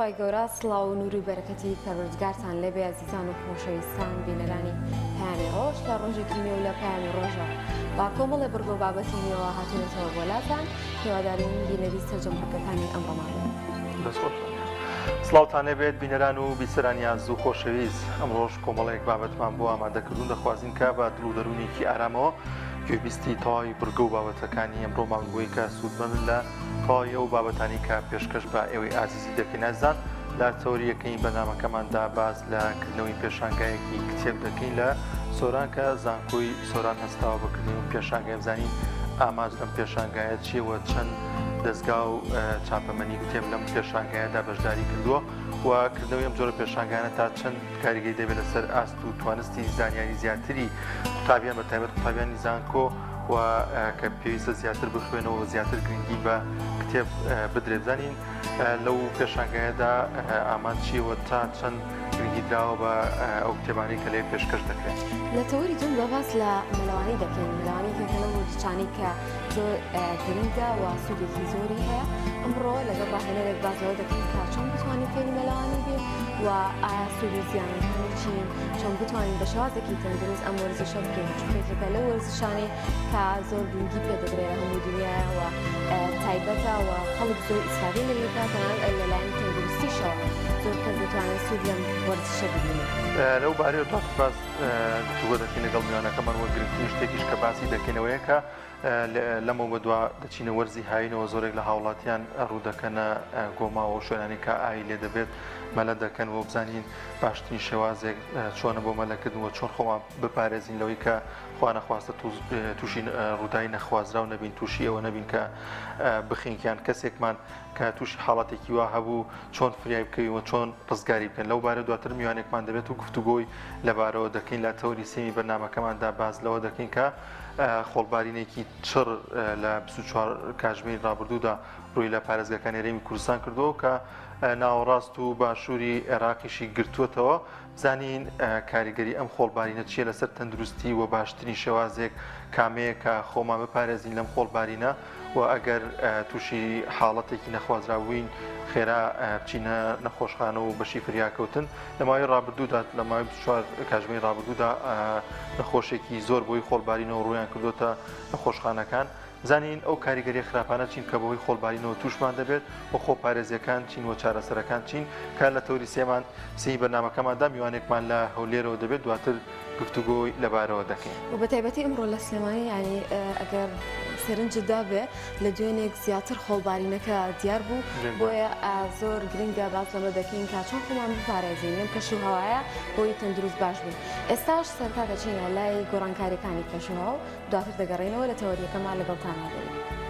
خوای گەورە سڵاو و نوری و بەرەکەتی پەروەردگارتان لێبێ ئەزیزان و خۆشەویستان بینەرانی پەیامی ڕۆژ لە ڕۆژێکی نوێ و لە پەیامی ڕۆژە با کۆمەڵێ بڕگە و بابەتی نوێوە هاتوونەتەوە بۆ لاتان هیوادارین بینەری سەرجەم بڕگەکانی ئەمڕۆمان بن. دەست خۆش. سڵاوتان لێبێت بینەران و بیسەرانی ئازیز و خۆشەویست ئەمڕۆش کۆمەڵێک بابەتمان بۆ ئامادەکردوون دەخوازین کە بە دڵ و دەروونێکی ئارامەوە گوێبیستی تەواوی بڕگە و بابەتەکانی ئەمڕۆمان بۆی کە سوودمەندن لە تەواوی ئەو بابەتانەی کە پێشکەش بە ئێوەی ئازیزی دەکەین ئازیزان لە تەوەری یەکەمی بەرنامەکەماندا باس لە کردنەوەی پێشانگایەکی کتێب دەکەین لە سۆران کە زانکۆی سۆران هەستاوە بە کردنەوەی پێشانگای بزانین ئامانج لەم پێشانگایە چییە و چەند دەزگا و چاپەمەنی کتێب لەم پێشانگایەدا بەشداری کردووە و کردنەوەی ئەم جۆرە پێشانگانە تا چەند کاریگەری دەبێت لەسەر ئاست و توانستی زانیاری زیاتری قوتابیان بە تایبەت قوتابیانی زانکۆ و کە پێویستە زیاتر بخوێنەوە و زیاتر گرنگی بە کتێب بدرێت بزانین لەو پێشانگایەدا ئامانج چییە و تا چەند گرنگی دراوە بە ئەو کتێبانەی کە لێ پێشکەش دەکرێن. لە تەوەری دووەمدا باس لە مەلەوانی دەکەین، مەلەوانی یەکێکە لەو وەرزشانەی کە زۆر گرنگە و سوودێکی زۆری هەیە. ئەمڕۆ لەگەڵ ڕاهێنەرێک باس لەوە دەکەین کە چۆن بتوانین فێری مەلەوانی بین و ئایا سوود و زیانەکانی چین، چۆن بتوانین بە شێوازێکی تەندروست ئەم وەرزشە بکەین، چونکە یەکێکە لەو وەرزشانەی کە زۆر گرنگی پێ دەدرێت لە هەموو دنیاوە و تایبەتە و خەڵک زۆر ئیسفادەی لێ دەکات تەنانەت لەلایەن تەندروستیشەوە زۆر کەس دەتوانێت سوود لەم وەرزشە ببینێت. لەو بارەیەوە دواتر باس گفتوگۆ دەکەین لەگەڵ میوانەکەمان و گرنگترین شتێکیش کە باسی دەکەین ئەوەیە کە لەمەو بەدوا دەچینە وەرزی هاوینەوە زۆرێک لە هاوڵاتیان ڕوودەکەنە گۆماوە و شوێنانی کە ئاوی لێ دەبێت مەلە دەکەن و بزانین باشترین شێوازێک چۆنە بۆ مەلەکردن و چۆن خۆمان بپارێزین لەوەی کە خوانەخواستە تووشی ڕووداوی نەخوازراو نەبین تووشی ئەوە نەبین کە بخنکیان کەسێکمان کە تووشی حاڵەتێکی وا هەبوو چۆن فریای بکەوین و چۆن ڕزگاری بکەن لەو بارە دواتر میوانێکمان دەبێت و گفتوگۆی لەبارەوە دەکەین لە تەوەری سێمی بەرنامەکەماندا باس لەوە دەکەین کە خۆڵبارینێکی چڕ لە 24 کاتژمێری ڕابردوودا ڕووی لە پارێزگاکانی هەرێمی کوردستان کردووە کە ناوەڕاست و باشووری عێراقیشی گرتووەتەوە بزانین کاریگەری ئەم خۆڵبارینە چییە لەسەر تەندروستی و باشترین شێوازێک کامەیە کە خۆمان بپارێزین لەم خۆڵبارینە و ئەگەر تووشی حاڵەتێکی نەخوازراو بووین خێرا بچینە نەخۆشخانە و بەشی فریاکەوتن لە ماوەی ڕابردوودا لە ماوەی 24 کاتژمێری ڕابردوودا نەخۆشێکی زۆر بۆی خۆڵبارینەوە ڕوویان کردوتە نەخۆشخانەکان بزانین ئەو کاریگەریە خراپانە چین کە بەهۆی خۆڵبارینەوە تووشمان دەبێت و خۆپارێزیەکان چین و چارەسەرەکان چین کە لە تەوری سێمان سێی بەرنامەکەماندا میوانێکمان لە هەولێرەوە دەبێت دواتر گفتوگۆی لەبارەوە دەکەین. و بە تایبەتی ئمڕۆ لە سلێمانی یانی ئەگەر سەرنجت دابێ لە دوێنێک زیاتر خۆڵبارینەکە دیار بوو بۆیە زۆر گرنگە باس لەمە دەکەین کە چۆن خۆمان بپارێزین لەم کەش و هەوایە بۆی تەندروست باش بین ئێستاش سەرتا دەچینە لای گۆڕانکاریەکانی کەشوهەوا و دواتر دەگەڕێینەوە لە تەوەریەکەمان لەگەڵتانا دەبین.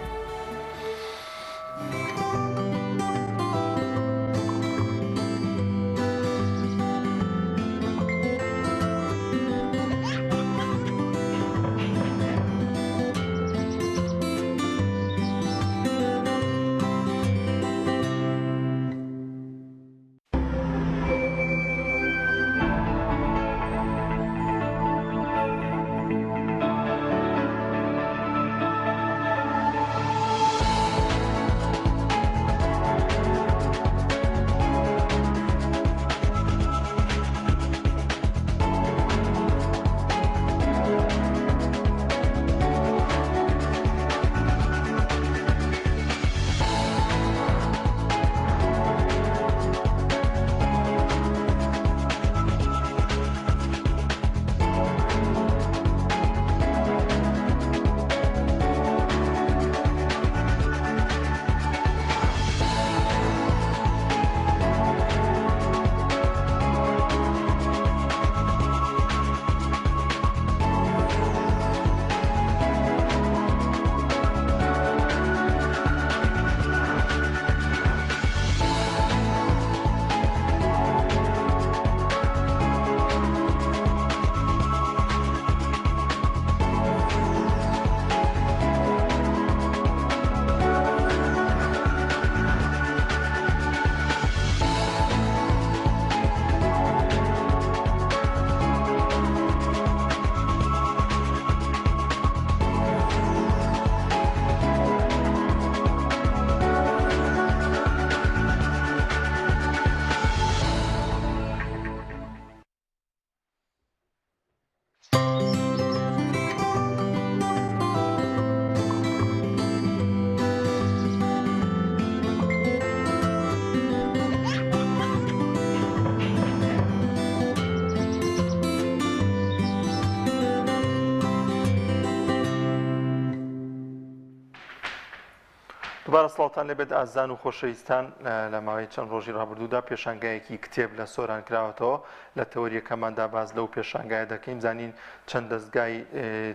دوبارە سڵاوتان لێبێت ئازیزان و خۆشەویستان لە ماوەی چەند ڕۆژی ڕابردوودا پێشانگایەکی کتێب لە سۆران کراوەتەوە لە تەوەریەکەماندا باس لەو پێشانگایە دەکەین زانین چەند دەستگای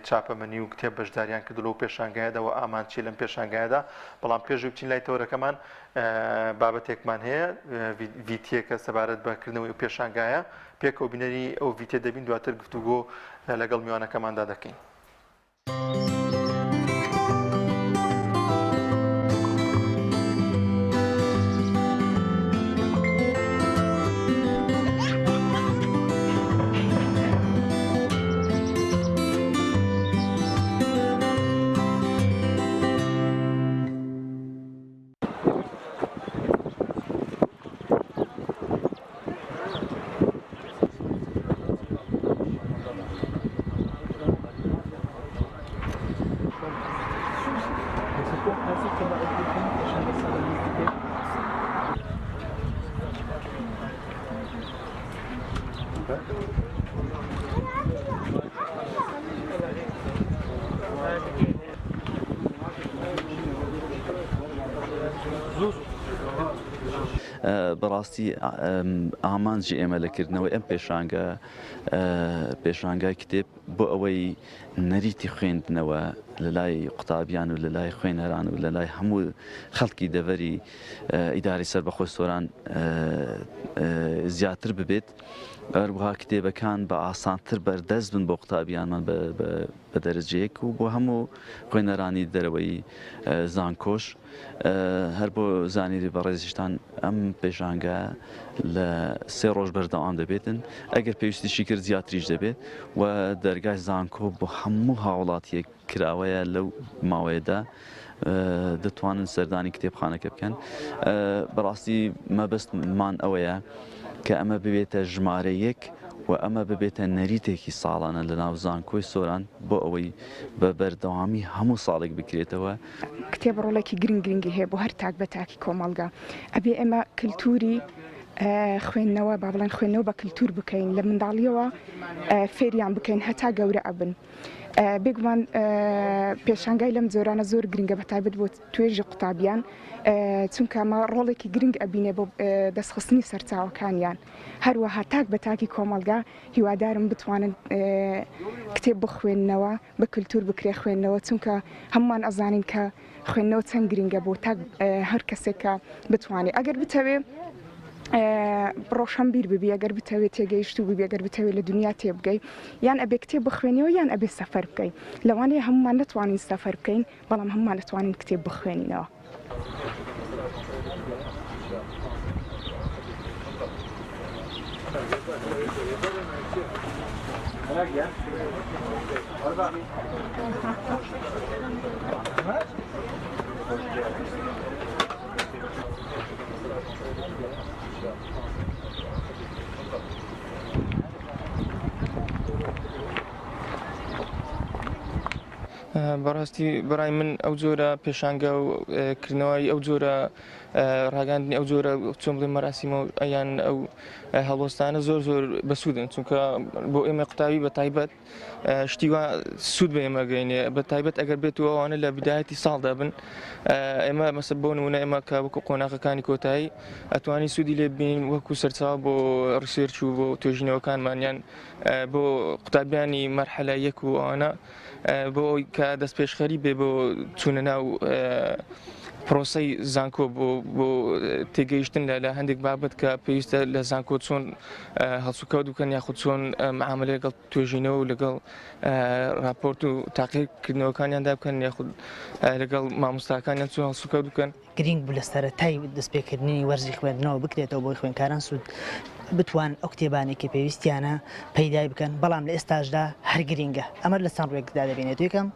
چاپەمەنی و کتێب بەشداریان کردو لەو پێشانگایەدا و ئامانج چیە لەم پێشانگایەدا بەڵام پێش بچین لای تەوەرەکەمان بابەتێکمان هەیە ڤیتیەکە سەبارەت بە کردنەوەی ئەو پێشانگایە پێکەوە بینەری ئەو ڤیتە دەبین دواتر گفتوگۆ لەگەڵ میوانەکەماندا دەکەین. بەڕاستی ئامانجی ئێمە لە کردنەوەی ئەم پێشانگە پێشانگای کتێب بۆ ئەوەی نەریتی خوێندنەوە لە لای قوتابیان و لە لای خوێنەران و لە لای هەموو خەڵکی دەڤەری ئیداری سەربەخۆی سۆران زیاتر ببێت هەروەها کتێبەکان بە ئاسانتر بەردەست بن بۆ قوتابیانمان بە دەرەجەیەک و بۆ هەموو خوێنەرانی دەرەوەی زانکۆش هەر بۆ زانیری بەڕێزیشتان ئەم پێشانگا لە سێ ڕۆژ بەردەوام دەبێتن ئەگەر پێویستیشی کرد زیاتریش دەبێت و دەرگای زانکۆ بۆ هەموو هاوڵاتیەک کراوەیە لەو ماوەیەدا دەتوانن سەردانی کتێبخانەکە بکەن بەڕاستی مەبەستمان ئەوەیە کە ئەمە ببێتە ژمارە یەک و ئەمە ببێتە نەریتێکی ساڵانە لە ناو زانکۆی سۆران بۆ ئەوەی بە بەردەوامی هەموو ساڵێک بکرێتەوە. کتێب ڕۆڵێکی گرنگ گرنگی هەیە بۆ هەر تاک بە تاکی کۆمەڵگا. ئەبێ ئێمە کلتوری خوێندنەوە با بڵێن خوێندنەوە بە کلتور بکەین لە منداڵیەوە فێریان بکەین هەتا گەورە ئەبن. بێگومان پێشانگای لەم جۆرانە زۆر گرنگە بە تایبەت بۆ توێژی قوتابیان چونکە ئەمە ڕۆڵێکی گرنگ ئەبینێ بۆ دەستخستنی سەرچاوەکانیان هەروەها تاک بە تاکی کۆمەڵگا هیوادارم بتوانن کتێب بخوێننەوە بە کلتور بکرێ خوێندنەوە چونکە هەمومان ئەزانین کە خوێندنەوە چەند گرنگە بۆ تاک هەر کەسێک کە بتوانێت ئەگەر بتەوێ ڕۆشەن بیر ببی ئەگەر بتەوێت تێگەیشتوو ببی ئەگەر بتەوێت لە دنیا تێبگەی یان ئەبێ کتێب بخوێنیەوە یان ئەبێ سەفەر بکەی لەوانەیە هەمومان نەتوانین سەفەر بکەین بەڵام هەمومان دەتوانین کتێب بخوێنینەوە. بەڕاستی بەڕای من ئەو جۆرە پێشانگە و کردنەوەی ئەو جۆرە ڕاگەاندنی ئەو جۆرە چۆن بڵێ مەراسیمە یان ئەو هەڵوەستانە زۆر زۆر بەسوودن چونکە بۆ ئێمە قوتابی بە تایبەت شتی وا سوود بە ئێمە گەینێ بە تایبەت ئەگەر بێت و ئەوانە لە بدایەتی ساڵدا بن ئێمە مەسە بۆ نمونە ئێمە کە وەکو قۆناغەکانی کۆتایی ئەتوانی سوودی لێ بین وەکو سەرچاوە بۆ research و بۆ توێژینەوەکانمانیان بۆ قوتابیانی مەرحەلە یەک و ئەوانە بۆ ئەوەی کە دەستپێشخەری بێ بۆ چوونە ناو پرۆسەی زانکۆ بۆ بۆ تێگەیشتن لە لە هەندێک بابەت کە پێویستە لە زانکۆ چۆن هەڵسوکەوت بکەن یاخود چۆن معاملە لەگەڵ توێژینەوە و لەگەڵ راپۆرت و تاقیکردنەوەکانیاندا بکەن یاخود لەگەڵ مامۆستاکانیان چۆن هەڵسوکەوت بکەن. گرینگ بوو لە سەرەتای دەستپێکردنی وەرزی خوێندنەوە بکرێتەوە بۆی خوێندکاران سوود بتوان ئەو کتێبانەی کە پێویستیانە پەیدای بکەن بەڵام لە ئێستاشدا هەر گرینگە ئەمە لە چەند ڕووێکدا دەبینێت یەکەم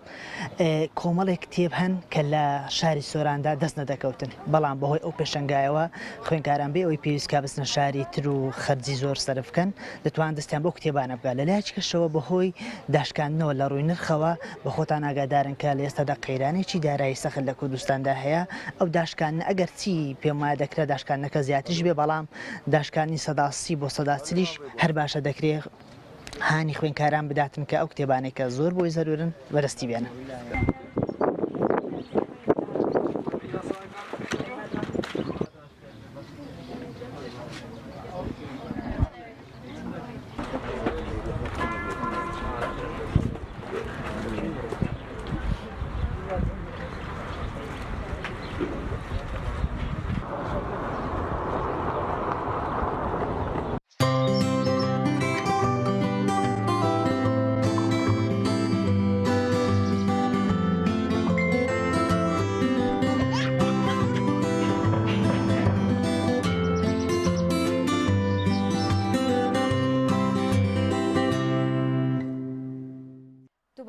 کۆمەڵێک کتێب هەن کە لە شاری سۆراندا دەست نەدەکەوتن بەڵام بەهۆی ئەو پێشەنگایەوە خوێندکاران بێ ئەوەی پێویست کا بچنە شاری تر و خەرجی زۆر سەرف بکەن دەتوان دەستیان بەو کتێبانە بگات لە لایەکی کەشەوە بەهۆی داشکاندنەوە لە ڕووی نرخەوە بە خۆتان ئاگادارن کە لە ئێستادا قەیرانێکی دارایی سەخت لە کوردستاندا هەیە، ئەو داشکاندنە ئەگەرچی پێم وایە دەکرا داشکاندنەکە زیاتریش بێ بەڵام داشکاندنی 30% بۆ 40% هەر باشە دەکرێ هانی خوێندکاران بداتن کە ئەو کتێبانەی کە زۆر بۆی زەرورن بەدەستی بێنن.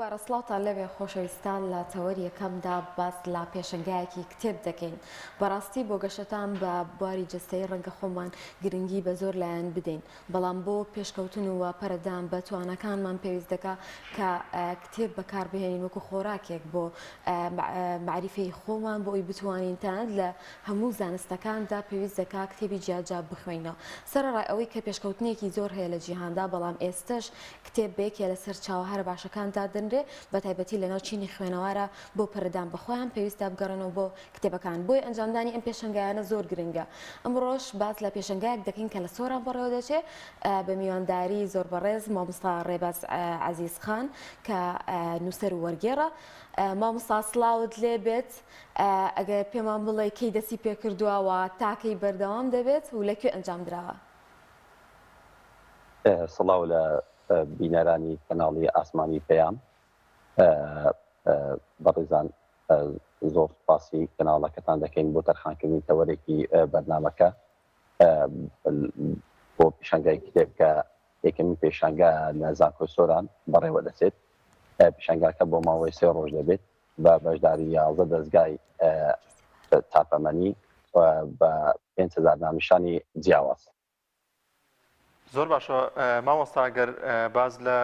دووبارە سڵاوتان لێبێ خۆشەویستان لە تەوەر یەکەمدا باس لە پێشەنگایەکی کتێب دەکەین بەڕاستی بۆ گەشەتان بە بواری جەستەیی ڕەنگە خۆمان گرنگی بە زۆر لایەن بدەین بەڵام بۆ پێشکەوتن و پەرەدان بە تواناکانمان پێویست دەکا کە کتێب بەکاربهێنین وەکو خۆراکێک بۆ مەعریفەی خۆمان بۆ ئەوی بتوانین تەنانەت لە هەموو زانستەکاندا پێویست دەکا کتێبی جیاجیا بخوێنینەوە سەرەڕای ئەوەی کە پێشکەوتنێکی زۆر هەیە لە جیهاندا بەڵام ئێستەش کتێب بە یەکێ لە سەرچاوە هەرە باشەکان دادەنرێ بەتایبەتی لەناو چینی خوێنەوارا بۆ پەرەدان بە خۆیان پێویستە بگەڕێنەوە بۆ کتێبەکان بۆیە ئەنجامدانی ئەم پێشەنگایانە زۆر گرنگە ئەمڕۆش باس لە پێشەنگایەک دەکەین کە لە سۆران بەڕێوە دەچێ بە میوانداری زۆر بەڕێز مامۆستا ڕێباز عەزیز خان کە نووسەر و وەرگێڕە مامۆستا سڵاوت لێ بێت ئەگەر پێمان بڵێ کەی دەستی پێکردووە و تاکەی بەردەوام دەبێت و لە کوێ ئەنجام دراوە؟ سڵاو لە بینەرانی کەناڵی ئاسمانی پەیام بەڕێزان زۆر سوپاسی کەناڵەکەتان دەکەین بۆ تەرخانکردنی تەوەرێکی بەرنامەکە بۆ پیشانگای کتێب کە یەکەمین پێشانگا لە زانکۆی سۆران بەڕێوە دەچێت. پیشانگاکە بۆ ماوەی سێ ڕۆژ دەبێت بە بەشداری 11 دەزگای چاپەمەنی و بە 5000 ناونیشانی جیاواز. زۆر باشە مامۆستا گەر باس لە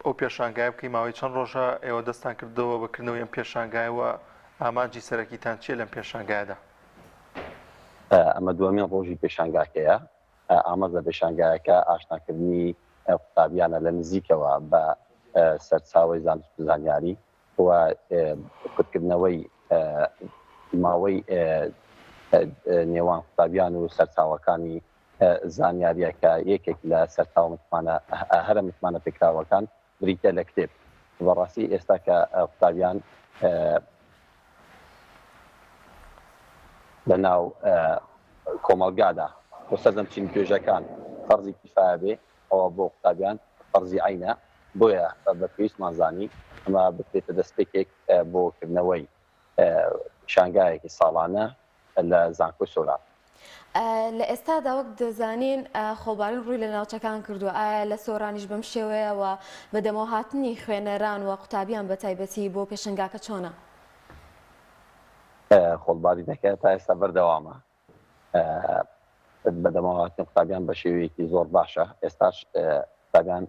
ئەو پێشانگایە بکەی ماوەی چەند ڕۆژە ئێوە دەستان کردەوە بە کردنەوەی ئەم پێشانگایە و ئامانجی سەرەکیتان چییە لەم پێشانگایەدا؟ ئەمە دووەمین ڕۆژی پێشانگاکەیە، ئامانج لە پێشانگایەکە ئاشناکردنی قوتابیانە لە نزیکەوە بە سەرچاوەی زانست و زانیاری و کورتکردنەوەی ماوەی نێوان قوتابیان و سەرچاوەکانی زانیارییە کە یەکێک لە سەرچاوە متمانە هەرە متمانە پێکراوەکان بریتیە لە کتێب. بەڕاستی ئێستا کە قوتابیان لە ناو کۆمەڵگادا بۆ سەرجەم چین توێژەکان فەرزی کیفایە بێ ئەوە بۆ قوتابیان فەرزی عەینە بۆیە بە پێویستمان زانی ئەمە بکرێتە دەستپێکێک بۆ کردنەوەی پیشانگایەکی ساڵانە لە زانکۆی سۆران. لە ئێستادا وەک دەزانین خۆڵبارین ڕووی لە ناوچەکان کردووە، ئایا لە سۆرانیش بەم شێوەیە و بەدەمەوەهاتنی خوێنەران و قوتابیان بە تایبەتی بۆ پێشەنگاکە چۆنە؟ خۆڵبارینەکە تا ئێستا بەردەوامە، بەدەمەوەهاتنی قوتابیان بە شێوەیەکی زۆر باشە، ئێستاش قوتابیان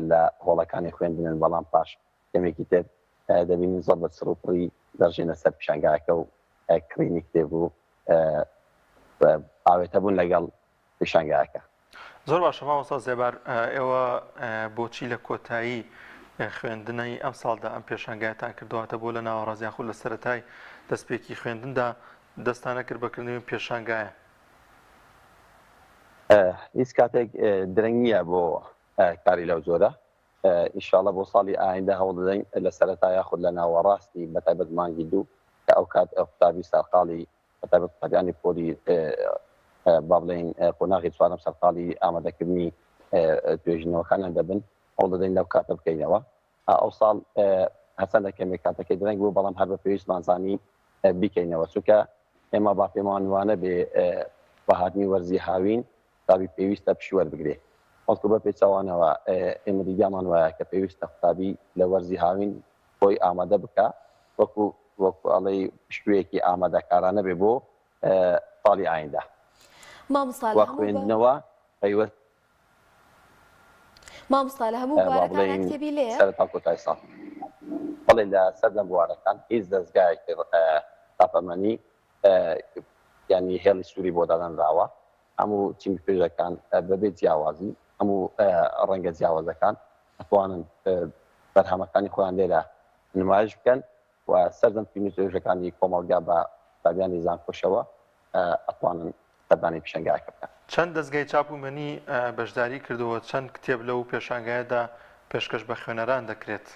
لە هۆڵەکانی خوێندنن، بەڵام پاش کەمێکی تر دەبینین زۆر بە چڕوپڕی دەڕژێنە سەر پیشانگاکە و کڕینی کتێب و ئاوێتەبوون لەگەڵ پیشانگاکە. زۆر باشە مامۆستا زێبار ئێوە بۆچی لە کۆتایی خوێندنی ئەمساڵدا ئەم پێشانگایەتان کردووە واتە بۆ لە ناوەڕاست یاخود لە سەرەتای دەستپێکی خوێندندا دەستان نەکرد بە کردنەوەی ئەم پێشانگایە؟ هیچ کاتێک درەنگ نییە بۆ کاری لەو جۆرە ئیشاڵە بۆ ساڵی ئایندە هەوڵ دەدەین لە سەرەتا یاخود لە ناوەڕاستی بەتایبەت مانگی دوو کە ئەو کات قوتابی سەرقاڵی بەتایبەت قوتابیانی پۆلی با بڵێین قۆناغی چوارەم سەرقاڵی ئامادەکردنی توێژینەوەکانیان دەبن هەوڵ دەدەین لەو کاتە بکەینەوە ئەو ساڵ هەرچەندە کەمێک کاتەکەی درەنگ بوو بەڵام هەر بە پێویستمان زانی بیکەینەوە چونکە ئێمە با پێمان وانە بێ بە هاتنی وەرزی هاوین قوتابی پێویستە پشوو وەربگرێ، بەڵکو بە پێچەوانەوە ئێمە دیدگامان وایە کە پێویستە قوتابی لە وەرزی هاوین خۆی ئامادە بکا وەکو وەکو ئەڵێی پشوویەکی ئامادەکارانە بێ بۆ ساڵی ئایندە مامۆستا و لە هەموو بە خوێندنەوە پەیوەست مامۆستا لە هەموو با بوارەکانا بڵێین کتێبی لێیە؟ سەرەتا و کۆتای ساڵ. بەڵێ لە سەرجەم بوارەکان هیچ دەزگایەکی چاپەمەنی یانی هێڵی سووری بۆ دانەنراوە، هەموو چین توێژەکان بەبێ جیاوازی هەموو ڕەنگە جیاوازەکان ئەتوانن بەرهەمەکانی خۆیان لێرە نمایش بکەن و سەرجەم چین و توێژەکانی کۆمەڵگا بە قوتابیانی زانکۆشەوە ئەتوانن سەردانی پیشەنگاکە بکەن. چەند دەزگای چاپ و مەنی بەشداری کردووە؟ چەند کتێب لەو پێشانگایەدا پێشکەش بە خوێنەران دەکرێت؟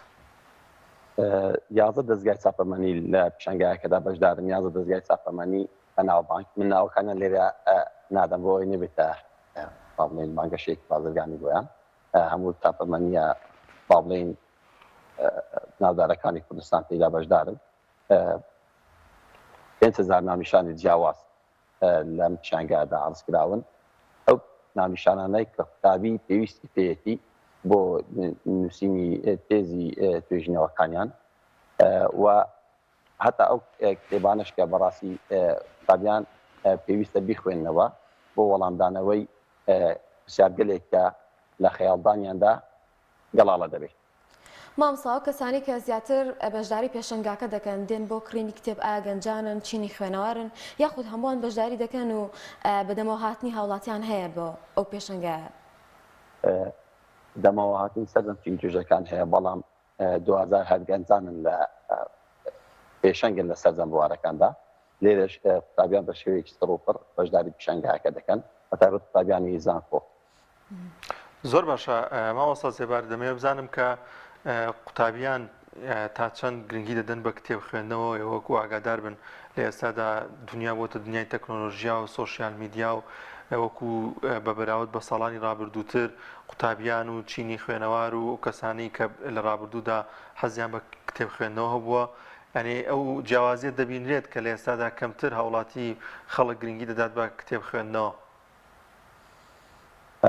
11 دەزگای چاپەمەنی لە پیشانگایەکەدا بەشدارن، 11 دەزگای چاپەمەنی بەناوبانگ، من ناوەکانیان لێرە نادەم بۆ ئەوەی نەبێتە با بڵێین بانگەشەیەکی بازرگانی بۆیان، هەموو چاپەمەنییە با بڵێین ناودارەکانی کوردستان تێیدا بەشدارن. 5000 ناونیشانی جیاواز لەم پیشانگایەدا عەرز کراون، ئەو ناونیشانانەی کە قوتابی پێویستی پێیەتی بۆ نووسینی تێزی توێژینەوەکانیان و هەتا ئەو کتێبانەش کە بەڕاستی قوتابیان پێویستە بیخوێننەوە بۆ وەڵامدانەوەی پرسیارگەلێک کە لە خەیاڵدانیاندا گەڵاڵە دەبێت. مامۆستا ئەو کەسانەی کە زیاتر بەشداری پێشەنگاکە دەکەن دێن بۆ کڕینی کتێب ئایا گەنجانن چینی خوێنەوارن یاخود هەمووان بەشداری دەکەن و بەدەمەوە هاتنی هاوڵاتیان هەیە بۆ ئەو پێشەنگایە؟ دەمەوە هاتنی سەرجەم چین توێژەکان هەیە بەڵام دواجار هەر گەنجانن لە پێشەنگن لە سەرجەم بوارەکاندا لێرەش قوتابیان بە شێوەیەکی چڕ و پڕ بەشداری پیشانگایەکە دەکەن بەتایبەت قوتابیانی زانکۆ. زۆر باشە مامۆستا زێبار دەمەوێت بزانم کە قوتابیان تا چەند گرنگی دەدەن بە کتێب خوێندنەوە وەکو ئاگادار بن لە ئێستادا دنیا بۆتە دنیای تەکنۆلۆژیا و سۆشیال میدیا و وەکو بە بەراورد بە ساڵانی ڕابردووتر قوتابیان و چینی خوێنەوار و ئەو کەسانی کە لە ڕابردوودا حەزیان بە کتێب خوێندنەوە هەبووە یانی ئەو جیاوازیە دەبینرێت کە لە ئێستادا کەمتر هاوڵاتی خەڵک گرنگی دەدات بە کتێب خوێندنەوە.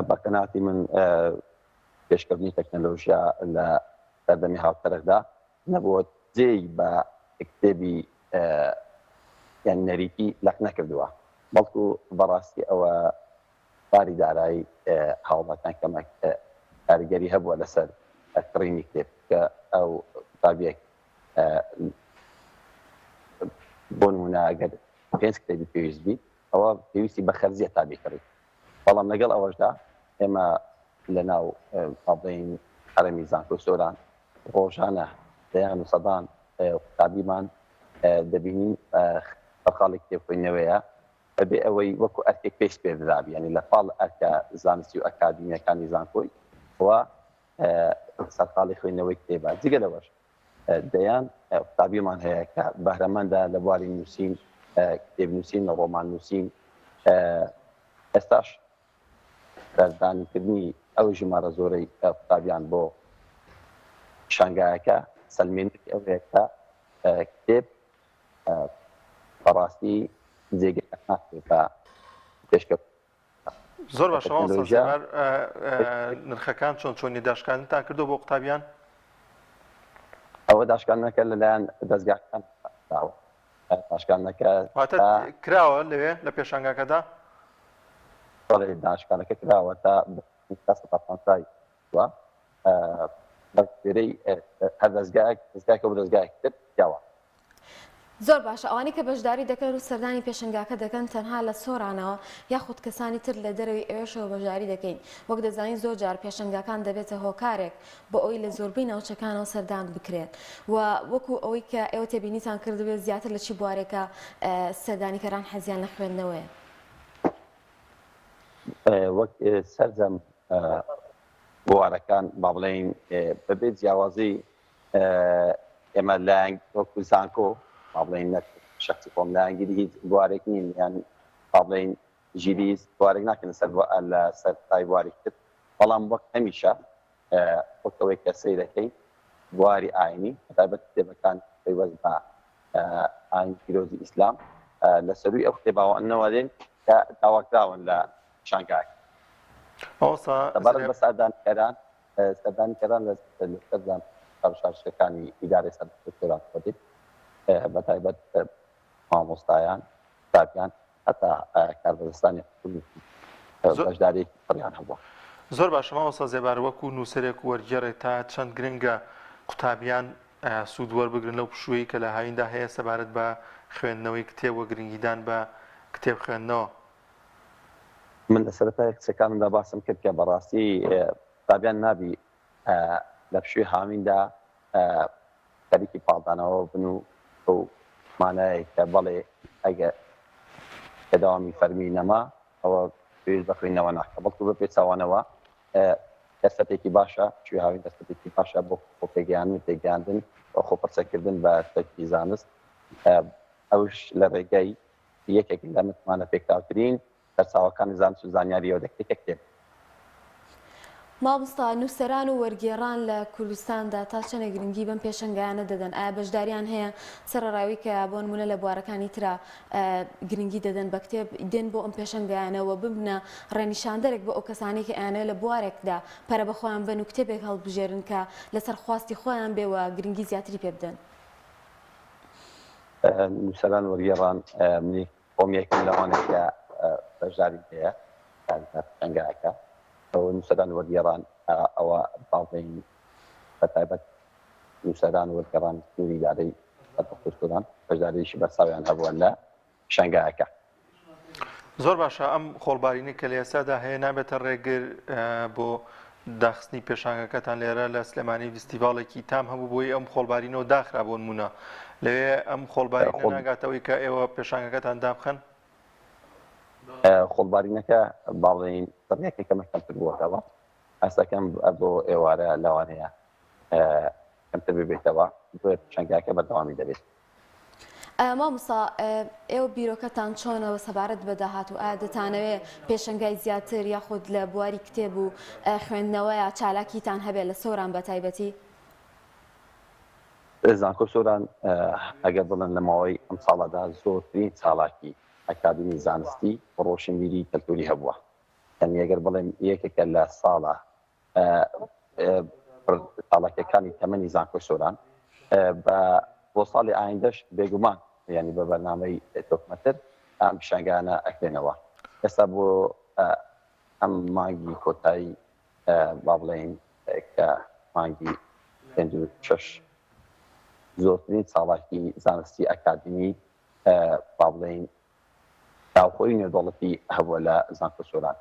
بە قەناعەتی من پێشکەوتنی تەکنەلۆژیا لە سەردەمی هاوچەرخدا نەبووە جێی بە کتێبی یان نەریتی لەق نەکردووە بەڵکو بەڕاستی ئەوە باری دارایی هاوڵاتیان کەمێک کاریگەری هەبووە لەسەر کڕینی کتێب کە ئەو قوتابیەک بۆ نمونە ئەگەر پێنج کتێبی پێویست بیت ئەوە پێویستی بە خەرجیە تا بیکڕیت بەڵام لەگەڵ ئەوەشدا ئێمە لە ناو با بڵێین حەرەمی زانکۆی سۆران ڕۆژانە دەیان و سەدان قوتابیمان دەبینین سەرقاڵی کتێب خوێندنەوەیە بەبێ ئەوەی وەکو ئەرکێک پێی سپێردرابی یانی لە پاڵ ئەرکە زانستی و ئەکادیمیەکانی زانکۆی و سەرقاڵی خوێندنەوەی کتێبە جگە لەوەش دەیان قوتابیمان هەیە کە بەهرەمەندە لە بواری نووسین، کتێب نووسین، ڕۆمان نووسین. ئێستاش سەردانیکردنی ئەو ژمارە زۆرەی قوتابیان بۆ پیشانگایەکە سەلمێنەری ئەوەیە کە کتێب بەڕاستی جێگەی ناکرێت بە پێشکەوتن. زۆر باشە مامۆستا زێبار نرخەکان چۆن چۆنی داشکاندنتان کردو بۆ قوتابیان؟ ئەوە داشکاندنەکە لەلایەن دەزگاکان کراوە داشکاندنەکە واتە کراوە لەوێ لە پێشانگاکەدا؟ بەڵێ داشکانەکە کراوە تا 50 وە بە گوێرەی هەر دەزگایەک دەزگایەکە بۆ دەزگایەکی تر جیاوازە. زۆر باشە ئەوانەی کە بەشداری دەکەن و سەردانی پێشەنگاکە دەکەن تەنها لە سۆرانەوە یاخود کەسانی تر لە دەرەوەی ئەوێشەوە بەشداری دەکەین وەک دەزانین زۆر جار پێشەنگاکان دەبێتە هۆکارێک بۆ ئەوەی لە زۆربەی ناوچەکانەوە سەردان بکرێن و وەکو ئەوەی کە ئێوە تێبینیتان کردبێت زیاتر لە چی بوارێکە سەردانیکەران حەزیان لە خوێندنەوەیە؟ وەک سەرجەم بوارەکان با بڵێین بەبێ جیاوازی ئێمە لایەن وەکو زانکۆ با بڵێین نەک شخصی خۆم لایەنگیری هیچ بوارێک نین یان با بڵێین ژیری هیچ بوارێک ناکەین لەسەر لەسەر تای بوارێکی تر بەڵام وەک هەمیشە وەک ئەوەی کە سەیرەکەین بواری ئاینی بەتایبەت کتێبەکان پەیوەست بە ئاین پیرۆزی ئیسلام لە سەروی ئەو کتێباوانەوە دێن کە داواکراون لە پیشانگاکە. مامۆستا سەبارەت بە سەردانیکەران، سەردانیکەران لە سەرجەم شار و شارۆچکەکانی ئیدارەی سەربەخۆی سۆران خۆدی، بەتایبەت مامۆستایان، قوتابیان، هەتا کاربەدەستانی حکوومی بەشدارییەکی پڕیان هەبووە. زۆر باشە مامۆستا زێبار، وەکوو نووسەرێک و وەرگێڕێک تا چەند گرنگە قوتابیان سوود وەربگرن لەو پشووەی کە لە هاویندا هەیە سەبارەت بە خوێندنەوەی کتێب و گرنگیدان بە کتێب خوێندنەوە؟ من لە سەرەتای قسەکانمدا باسم کرد کە بەڕاستی قوتابیان نابی لە پشووی هاویندا خەریکی پاڵدانەوە بن و بەو مانایەی کە بەڵێ ئەگەر کە دەوامی فەرمی نەما ئەوە پێویست بە خوێندنەوە ناکا بەڵکو بە پێچەوانەوە. دەرفەتێکی باشە، پشووی هاوین دەرفەتێکی باشە بۆ خۆپێگەیاندن و تێگەیاندن و خۆپڕچەککردن بە چەکی زانست، ئەوش لە ڕێگەی یەکێک لە متمانەپێکراوترین سەرچاوەکانی زانست و زانیارییەوە دەکرێت کە کتێب. مامۆستا، نووسەران و وەرگێڕان لە کوردستاندا تا چەندێک گرنگی بەم پێشەنگایانە دەدەن؟ ئایا بەشداریان هەیە؟ سەرەڕای ئەوەی کە بۆ نموونە لە بوارەکانی ترا گرنگی دەدەن بە کتێب، دێن بۆ ئەم پێشەنگایانە و ببنە ڕێنیشاندەرێک بۆ ئەو کەسانەی کە ئەیانەوێت لە بوارێکدا پەرە بە خۆیان بەن و کتێبێک هەڵبژێرن کە لەسەر خواستی خۆیان بێ و گرنگی زیاتری پێ بدەن؟ نووسەران وەرگێڕان منی خۆم یەکم لەوانە کە بەشداریم هەیە لە پێشەنگایەکە نووسەران وەرگێڕان ئەوە با بڵێین بە تایبەت نووسەران وەرگێڕان سنووری ئیدارەی سەربەخۆی سۆران بەشداریی بەرچاویان هەبووە لە پیشانگایەکە. زۆر باشە ئەم خۆڵبارینەی کە لە ئێستادا هەیە نابێتە ڕێگر بۆ داخستنی پێشانگەکەتان لێرە لە سلێمانی ڤیستیڤاڵێکی تام هەبوو بۆی ئەم خۆڵبارینەوە داخرا بۆ نمونە لەوێ ئەم خۆڵبارینە ناگاتەوەی کە ئێوە پێشانگەکەتان دابخەن؟ خۆڵبارینەکە باڵێن بڕێکی کەمە کەمتر بووەتەوە هەستەکەم بۆ ئێوارە لەوانەیە کەمتر ببێتەوە بۆیە پیشانگاکە بەردەوامی دەبێت. مامۆستا ئێوە بیرۆکەتان چۆنە و سەبارەت بە داهاتوو ئایا دەتانەوێ پێشەنگای زیاتر یاخود لە بواری کتێب و خوێندنەوەیا چالاکیتان هەبێت لە سۆران بە تایبەتی؟ زانکۆ سۆران ئەگەر بڵێن لە ماوەی ئەم ساڵەدا زۆرترین چالاکی ئەکادیمی زانستی و ڕۆشنبیری کەلتوری هەبووە یانی ئەگەر بڵێم یەکێکە لە ساڵە چالاکیەکانی تەمەنی زانکۆی سۆران بە بۆ ساڵی ئایندەش بێگومان یعنی بە بەرنامەی تۆکمەتر ئەم پیشانگانە ئەکرێنەوە ئێستا بۆ ئەم مانگی کۆتایی با بڵێین کە مانگی پێنج و شەش زۆرترین چالاکی زانستی ئەکادیمی با بڵێین ناوخۆی و نێودەوڵەتی هەبووە لە زانکۆ سۆران.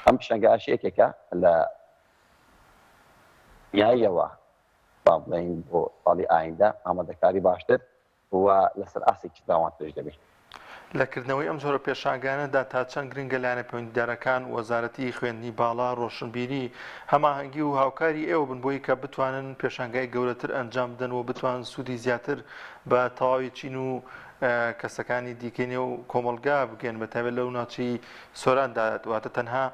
ئەم پیشانگایەش یەکێکە لە دنیاییەوە با بڵێین بۆ ساڵی ئایندە ئامادەکاری باشتر و لەسەر ئاستێکی فراوانترش دەبێت. لە کردنەوەی ئەم جۆرە پێشانگایانەدا تا چەند گرنگە لایەنە پەیوەندیدارەکان، وەزارەتی خوێندنی باڵا، ڕۆشنبیری، هەماهەنگی و هاوکاری ئێوە بن بۆی کە بتوانن پێشانگای گەورەتر ئەنجام بدەن و بتوانن سوودی زیاتر بە تەواوی چین و کەسەکانی دیکەی نێو کۆمەڵگا بگەن بە تایبەت لەو ناوچەی سۆراندا واتە تەنها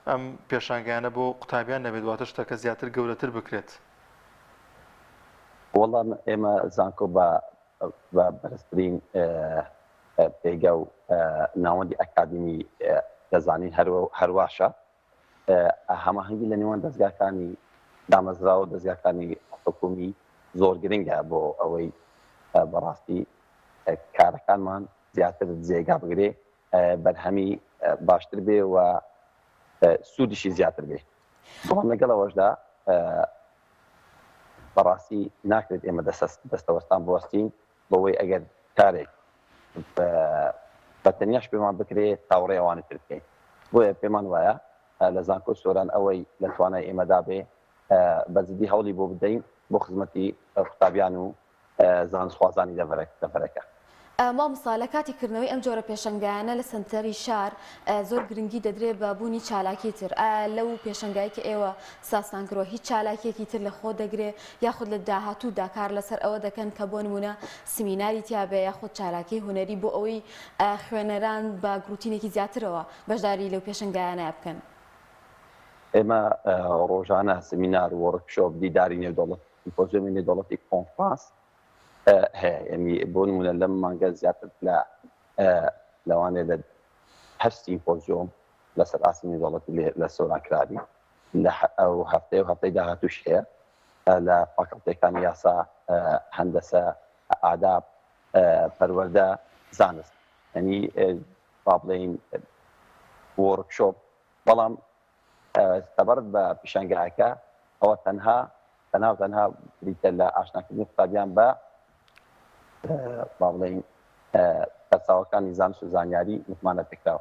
ئەم پێشانگایانە بۆ قوتابیان نەبێت واتە شتەکە زیاتر گەورەتر بکرێت. وەڵا ئێمە زانکۆ بە بە بەرزترین پێگە و ناوەندی ئەکادیمی دەزانین هەرواشە هەماهەنگی لە نێوان دەزگاکانی دامەزراوە و دەزگاکانی حکومی زۆر گرنگە بۆ ئەوەی بەڕاستی کارەکانمان زیاتر جێگا بگرێ بەرهەمی باشتر بێ و سوودیشی زیاتر بێ بەڵام لەگەڵ ئەوەشدا بەڕاستی ناکرێت ئێمە دەستەوەستان بوەستین بەوەی ئەگەر کارێک بە تەنیاش پێمان بکرێ چاوەڕێی ئەوانی تر بکەین. بۆیە پێمان وایە لە زانکۆی سۆران ئەوەی لە توانای ئێمەدا بێ بە جدی هەوڵی بۆ بدەین بۆ خزمەتی قوتابیان و زانستخوازانی دەڤەرەکە. مامۆستا لە کاتی کردنەوەی ئەم جۆرە پێشەنگایانە لە سەنتەری شار زۆر گرنگی دەدرێت بە بوونی چالاکی تر، ئایا لەو پێشەنگای کە ئێوە سازتان کردوە هیچ چالاکیەکی تر لە خۆ دەگرێ یاخود لە داهاتوودا کار لەسەر ئەوە دەکەن کە بۆ نموونە سمیناری تیا بێ یاخود چالاکی هونەری بۆ ئەوەی خوێنەران بە گڕوتینێکی زیاترەوە بەشداری لەو پێشەنگایانە بکەن؟ ئێمە ڕۆژانە سمینار، وۆرکشۆپ، دیداری نێودەوڵەتی، سیمپۆزیۆمی نێودەوڵەتی، کۆنفرانس هەیە یعنی بۆ نمونە لەم مانگە زیاتر لە لەوانەیە لە هەر سیمپۆزیۆم لەسەر ئاستی نێودەوڵەتی لە سۆران کرابی لە ئەو هەفتەیە و هەفتەی داهاتووش هەیە لە فاکەڵتیەکانی یاسا هەندەسە ئاداب پەروەردە زانست یعنی با بڵێین وۆرکشۆپ بەڵام سەبارەت بە پیشانگایەکە ئەوە تەنها تەنها و تەنها بریتە لە ئاشناکردنی قوتابیان بە با بڵێین سەرچاوەکانی زانست و زانیاری متمانە پێکراو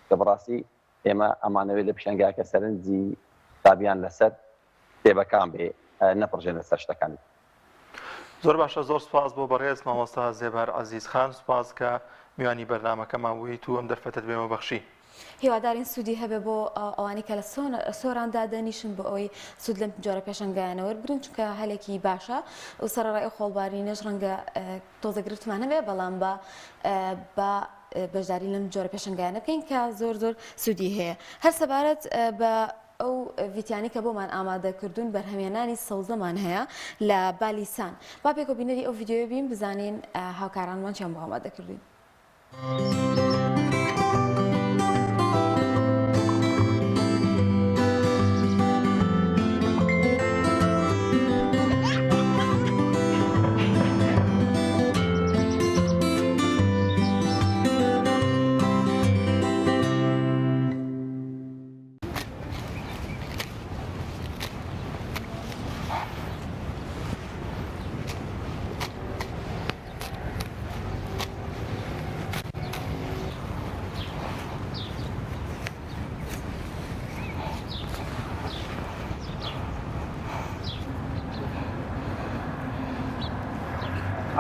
کە بەڕاستی ئێمە ئەمانەوێت لە پیشانگاکە سەرنجی قوتابیان لەسەر کتێبەکان بێ نەپڕژێنە سەر شتەکانی زۆر باشە زۆر سپاس بۆ بەڕێز مامۆستا زێبار عەزیز خان سپاس کە. میوانی بەرنامەکەمان بوویت و ئەم دەرفەتەت بێمە بەخشی. هیوادارین سوودی هەبێ بۆ ئەوانەی کە لە سۆران دادەنیشن بۆ ئەوەی سوود لەم جۆرە پێشەنگایانە وەربگرن چونکە هەلێکی باشە و سەرەڕای ئەو خۆڵبارینەش ڕەنگە تۆزە گرفتمان هەبێ بەڵام بە بە بەشداری لەم جۆرە پێشەنگایانە بکەین کە زۆر زۆر سوودی هەیە هەر سەبارەت بە ئەو ڤیتیانی کە بۆمان ئامادە کردوون بەرهەمێنانی سەوزەمان هەیە لە بالیسان با پێکەوە بینەری ئەو ڤیدیۆیە بین بزانین هاوکارانمان چیان بۆ ئامادە کردوین.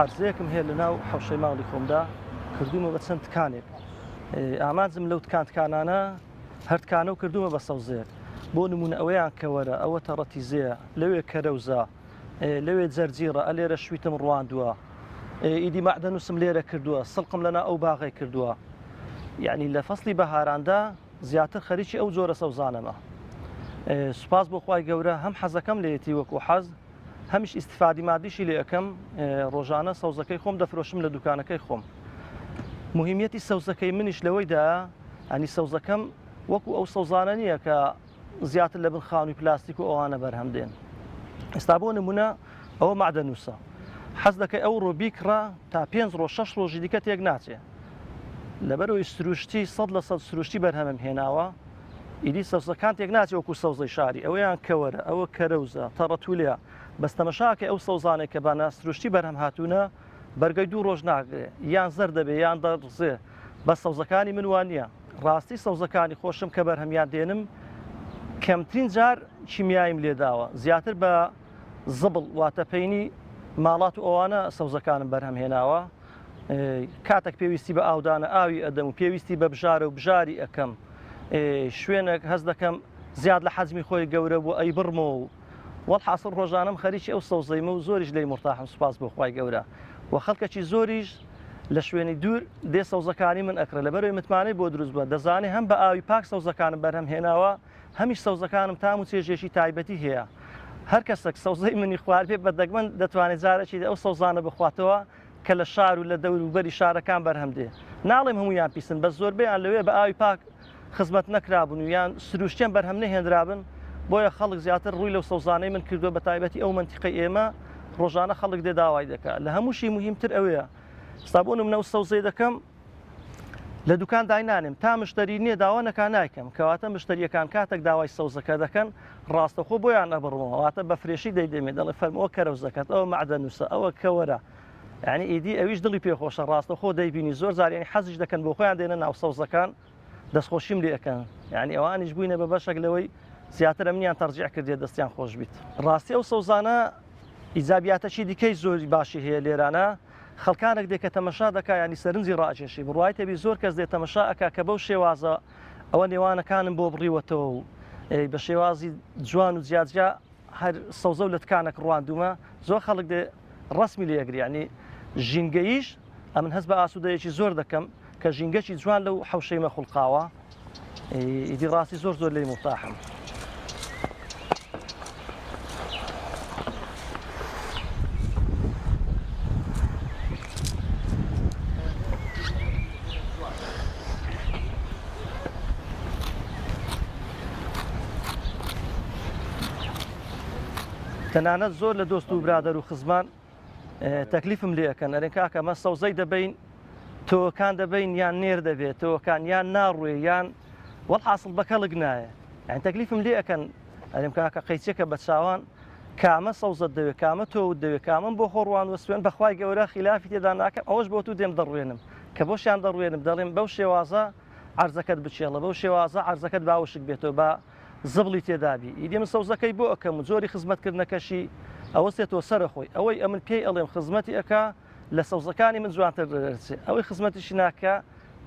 عەرزەیەکم هەیە لە ناو حەوشەی ماڵی خۆمدا کردومە بە چەند تکانێک ئامانجم لەو تکان تکانانە هەر تکانە و کردومە بە سەوزەیەک بۆ نمونە ئەوەیان کەوەرە ئەوە تەڕەتیزەیە لەوێ کەرەوزە لەوێ جەرجیڕە ئەلێرە شویتم ڕواندووە ئیدی مەعدەنووسم لێرە کردووە سڵقم لەنا ئەو باغی کردووە یعنی لە فەسلی بەهاراندا زیاتر خەریکی ئەو جۆرە سەوزانەمە سوپاس بۆ خوای گەورە هەم حەزەکەم لێتی وەکو حەز هەمیش ئیسیفادی مادیشی لێ ئەەکەم ڕۆژانە سەوزەکەی خۆم دەفرۆشم لە دوکانەکەی خۆم مهمیەتی سەوزەکەی منیش لەوەیدا ئەنی سەوزەکەم وەکو ئەو سەوزانە نییە کە زیاتر لە بن خانووی پلاستیک و ئەوانە بەرهەم دێن ئێستا بۆ نمونە ئەوە مەعدەنووسە حەز دەکەی ئەو ڕۆ بیکڕە تا پێنج ڕۆژ شەش ڕۆژی دیکە تێک ناچێ لەبەرەوەی سروشتی سەد لە سەد سروشتی بەرهەمم هێناوە ئیدی سەوزەکان تێک ناچێ وەکو سەوزەی شاری ئەوەیان کەوەرە ئەوە کەرەوزە تەڕەتولە بەس تەمەشاکەی ئەو سەوزانێک کە بە ناسروشتی بەرهەم هاتوونە بەرگەی دوو ڕۆژ ناگرێ یان زەر دەبێ یان دەڕزێ بەس سەوزەکانی من وانە ڕاستی سەوزەکانی خۆشم کە بەرهەمیان دێنم کەمترین جار کیمیاییم لێداوە زیاتر بە زبڵ واتە پەینی ماڵات و ئەوانە سەوزەکانم بەرهەم هێناوە کاتێک پێویستی بە ئاودانە ئاوی ئەدەم و پێویستی بە بژارە و بژاری ئەەکەم شوێنێک هەست دەکەم زیاد لە حەزمی خۆی گەورە بوو ئەی بڕمەوە و وەڵحاسڵ ڕۆژانەم خەریکی ئەو سەوزەیمە و زۆریش لێی مورتاحم سوپاس بۆ خوای گەورە وە خەڵکەکی زۆریش لە شوێنی دوور دێ سەوزەکانی من ئەکڕێ لەبەرەوەی متمانەی بۆ دروست بووە دەزانێ هەم بە ئاوی پاک سەوزەکانم بەرهەم هێناوە هەمیش سەوزەکانم تام و چێژێکی تایبەتی هەیە هەر کەسێک سەوزەی منی خواردبێ بە دەگمەن دەتوانێت جارێکی ئەو سەوزانە بخواتەوە کە لە شار و لە دەوروبەری شارەکان بەرهەم دێ ناڵێم هەموویان پیسن بەس زۆربەیان لەوێ بە ئاوی پاک خزمەت نەکرابوون و یان سروشتیان بەرهەم نەهێنرابن بۆیە خەڵک زیاتر ڕووی لەو سەوزانەی من کردووە بە تایبەتی ئەو مەنتیقەی ئێمە ڕۆژانە خەڵک دێ داوای دەکات لە هەمووشی مهمتر ئەوەیە ستا بۆ نمونە ئەو سەوزەی دەکەم لە دوکان داینانێم تا مشتری نییە داوا نەکا نایکەم کەواتە مشتریەکان کاتێک داوای سەوزەکە دەکەن ڕاستەخۆ بۆیان ئەبڕمەوە واتە بە فرێشی دەیدەمێ دەڵێ فەرمووە کەرەوزەکەت ئەوە مەعدەنووسە ئەوە کەوەرە یعنی ئیدی ئەویش دڵی پێخۆشە ڕاستەخۆ دەیبینی زۆر جار یعنی حەزیش دەکەن بۆ خۆیان دێنە ناو سەوزەکان دەستخۆشیم لێ ئەکەن یعنی ئەوانیش بووینە بە بەشێک لەوەی زیاتر ئەمنیان تەرجیع کردێ دەستیان خۆش بیت ڕاستی ئەو سەوزانە ئیجابیاتەکی دیکەی زۆری باشی هەیە لێرانە خەڵکانێک دێ کە تەمەشا دەکا ینی سەرنجی ڕاکێشی بڕوای تەبی زۆر کەس دێ تەمەشا ئەکا کە بەو شێوازە ئەوە نێوانەکانم بۆ بڕیوەتەوە و بە شێوازی جوان و جیاجیا هەر سەوزە و لەتکانەک ڕواندومە زۆر خەڵک دێ ڕسمی لێ ئەگری ینی ژینگەیش ئەمن هەست بە ئاسوودەیەکی زۆر دەکەم کە ژینگەکی جوان لەو حەوشەیمە خوڵقاوە ئیدی ڕاستی زۆر زۆر لێی مورتاحم. تەنانەت زۆر لە دۆست و برادەر و خزمان تەکلیفم لێ ئەکەن ئەرێن کاکە مە سەوزەی دەبین تۆکان دەبین یان نێر دەبێت تۆکان یان ناڕوێ یان وەڵحاصل بە کەڵک نایە یان تەکلیفم لێ ئەکەن ئەرێم کاکە قەیچێکە بە چاوان کامە سەوزەت دەوێت کامە تۆوت دەوێت کامەم بۆ خۆڕوان وە سوێن بەخوای گەورە خلافی تێدا ناکەم ئەوەش بۆ تو دێم دەڕوێنم کە بۆشیان دەڕوێنم دەڵێم بەو شێوازە عەرزەکەت بچێڵە بەو شێوازە عەرزەکەت باوشک بێتەوە بە زبڵی تێدابی ئیدی من سەوزەکەی بۆ ئەکەم و جۆری خزمەتکردنەکەشی ئەوەستێتەوە سەرە خۆی ئەوەی ئەمن پێی ئەڵێم خزمەتی ئەکا لە سەوزەکانی من جوانتر دەردەچێ ئەوەی خزمەتیشی ناکا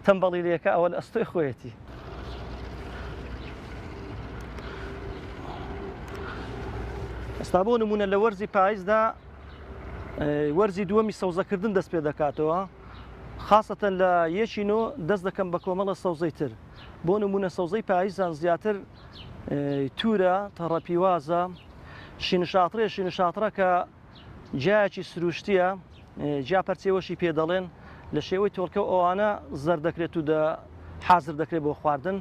تەمبەڵی لێکا ئەوە لە ئەستۆی خۆیەتی. ئێستا بۆ نمونە لە وەرزی پایزدا وەرزی دووەمی سەوزەکردن دەست پێ دەکاتەوە خاصەتەن لە یەکی نۆ دەست دەکەم بە کۆمەڵە سەوزەی تر بۆ نمونە سەوزەی پایزان زیاتر تورە تەڕەپیوازە شینشاتڕێ شینشاتڕە کە گیایەکی سروشتییە، گیا پەرچێوەشی پێ دەڵێن، لە شێوەی تۆڵکە و ئەوانە زەرد دەکرێت و دە حازر دەکرێت بۆ خواردن.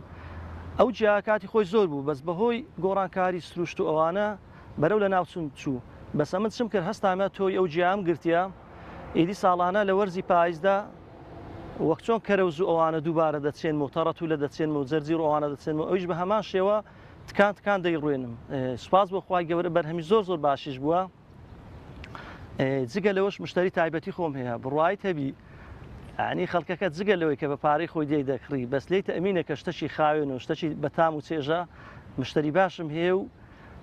ئەو گیا کاتی خۆی زۆر بوو، بەس بەهۆی گۆڕانکاری سروشت و ئەوانە بەرەو لەناوچوون چوو. بەس ئەمن چم کرد هەستامە تۆی ئەو گیایەم گرتیە، ئیدی ساڵانە لە وەرزی پایزدا وەک چۆن کەرەوز و ئەوانە دووبارە دەچێنم و تەڕەتوولە دەچێنم و جەرجیر و ئەوانە دەچێنم و ئەویش بە هەمان شێوە تکان تکان دەیڕوێنم سوپاس بۆ خوای گەورە بەرهەمی زۆر زۆر باشیش بووە جگە لەوەش مشتری تایبەتی خۆم هەیە بڕوایت هەبی ینی خەڵکەکە جگە لەوەی کە بە پارەی خۆی دێی دەکڕی بەس لێی تەئمینە کە شتەکی خاوێن و شتەکی بەتام و چێژە مشتری باشم هەیە و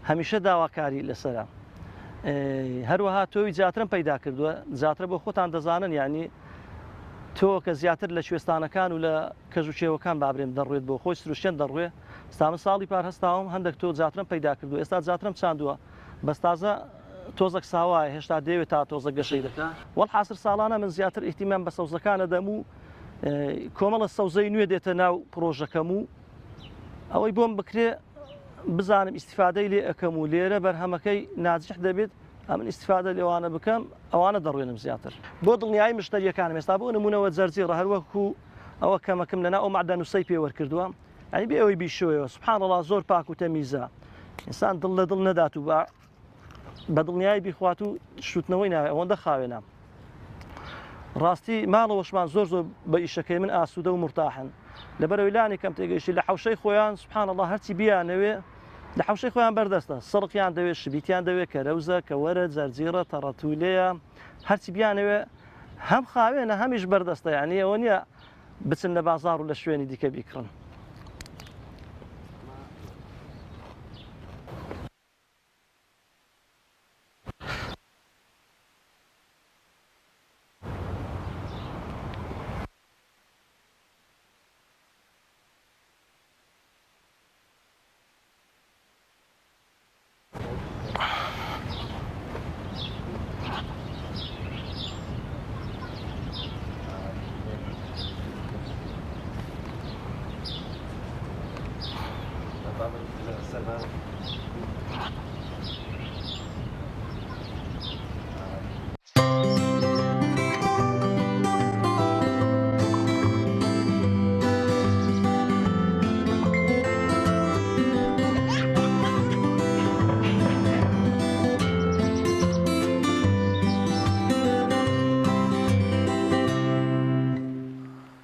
هەمیشە داواکاری لەسرە هەروەها تۆوی زیاترم پەیدا کردووە زیاترە بۆ خۆتان دەزانن یعنی تۆ کە زیاتر لە کوێستانەکان و لە کەژ و کێوەکان بابرێم دەڕوێت بۆ خۆی سروشتێن دەڕوێ ستا من ساڵی پار هەستاوم هەندێک تۆ جاترم پەیدا کردو ئێستا جاترم چاندووە بەس تازە تۆزەک ساوایە هێشتا دەیەوێت تا تۆزەک گەشەی دەکا وەڵحاسر ساڵانە من زیاتر ئیهتیمام بە سەوزەکان ئەدەم و کۆمەڵە سەوزەی نوێ دێتە ناو پرۆژەکەم و ئەوەی بۆم بکرێ بزانم ئیسیفادەی لێ ئەەکەم و لێرە بەرهەمەکەی ناجح دەبێت ئەمن ئیسیفادە لێوانە بکەم ئەوانە دەڕوێنم زیاتر بۆ دڵنیایی مشتریەکانم ئێستا بۆ نمونەوە جەرجیڕە هەروەکو ئەوە کەمەکم لەنا ئەو مەعدەنوسەی پێوەرکردووە یانی بێ ئەوەی بیشۆیەوە سبحان اللە زۆر پاک و تەمیزە ئینسان دڵ لە دڵ نەدات و بە بە دڵنیایی بیخوات و شوتنەوەی ناوێ ئەوەندە خاوێنە ڕاستی ماڵەوەشمان زۆر زۆر بە ئیشەکەی من ئاسوودە و مرتاحن لەبەرەوەی لانی کەم تێگەیشتی لە حوشەی خۆیان سبحان الله هەرچی بیانەوێ لە حوشەی خۆیان بەردەستە سڕقیان دەوێت شبیتیان دەوێت کەرەوزە کەوەرە جەرجیڕە تەڕەتولەیە هەرچی بیانەوێ هەم خاوێنە هەمیش بەردەستە یعنی ئەوە نییە بچن لە بازاڕ و لە شوێنی دیکە بیکڕن.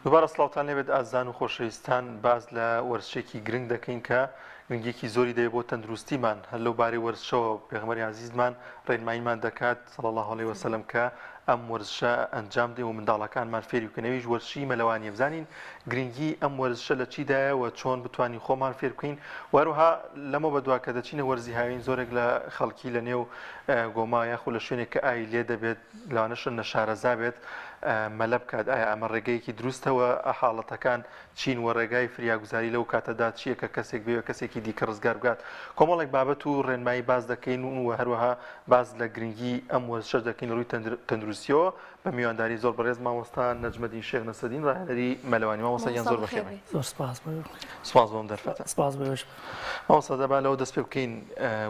دووبارە سڵاوتان لێبێت ئازیزان و خۆشەویستان باس لە وەرزشێکی گرنگ دەکەین کە گرنگیەکی زۆری دەبێت بۆ تەندروستیمان هەر لەو بارەی وەرزشەوە پێغەمبەری ئازیزمان ڕێنماییمان دەکات صلی اللە علیە وسلم کە ئەم وەرزشە ئەنجام دەین و منداڵەکانمان فێری بکەین ئەویش وەرزشی مەلەوانیە بزانین گرنگی ئەم وەرزشە لە چیدایە و چۆن بتوانین خۆمان فێر بکەین و هەروەها لەمە بەدوا کە دەچینە وەرزی هاوین زۆرێک لە خەڵکی لە نێو گۆما یاخود لە شوێنێک کە ئاوی لێ دەبێت لەوانەشە نەشارەزا بێت مەلە بکات ئایا ئەمە ڕێگەیەکی دروستەوە حاڵەتەکان چین و ڕێگای فریاگوزاری لەو کاتەدا چییە کە کەسێک بەوێ کەسێکی دیکە ڕزگار بکات؟ کۆمەڵێک بابەت و ڕێنمایی باس دەکەین و هەروەها باس لە گرنگی ئەم وەرزشەش دەکەین لە ڕووی تەندروستییەوە بە میوانداری زۆر بەڕێز مامۆستا نەجمەدین شێخ نەسرەدین ڕاهێنەری مەلەوانی. مامۆستا گیان زۆر بەخێر بێی. زۆر سپاس بۆ سپاس بۆ ئەم دەرفەتە. سپاس بۆ ئێوەش. مامۆستا دەبا لەوە دەست پێ بکەین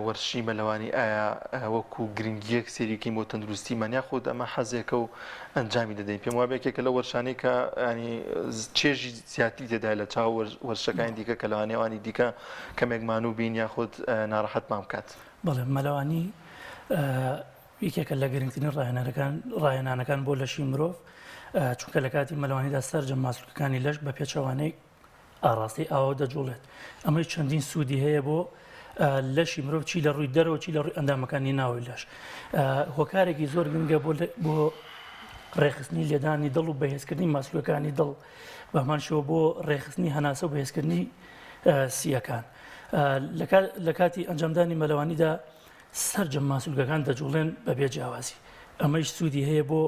وەرزشی مەلەوانی ئایا وەکوو گرنگییەک سەیری بکەین بۆ تەندروستیمان یاخود ئەمە حەزێکە و ئەنجامی دەدەین پێم وابێ یەکێکە لەو وەرزشانەی کە ینی چێژی زیاتری تێدایە لە چاو وەرزشەکانی دیکە کە لەوانەیە ئەوانی دیکە کەمێک مانوو بین یاخود ناڕەحەتمان بکات. بەڵێ مەلەوانی یەکێکە لە گرنگترین ڕاهێنەرەکان ڕاهێنانەکان بۆ لەشی مرۆڤ چونکە لە کاتی مەلەوانیدا سەرجەم ماسولکەکانی لەش بە پێچەوانەی ئاڕاستەی ئاوە دەجوڵێت ئەمەش چەندین سوودی هەیە بۆ لەشی مرۆڤ چی لە ڕووی دەرەوە چی لە ڕووی ئەندامەکانی ناوەی لەش هۆکارێکی زۆر گرنگە بۆ بۆ ڕێکخستنی لێدانی دڵ و بەهێزکردنی ماسولەکانی دڵ بەهمان شێوە بۆ ڕێکخستنی هەناسە و بەهێزکردنی سیەکان لە کاتی ئەنجامدانی مەلەوانیدا سەرجەم ماسولکەکان دەجوڵێن بەبێ جیاوازی ئەمەش سوودی هەیە بۆ.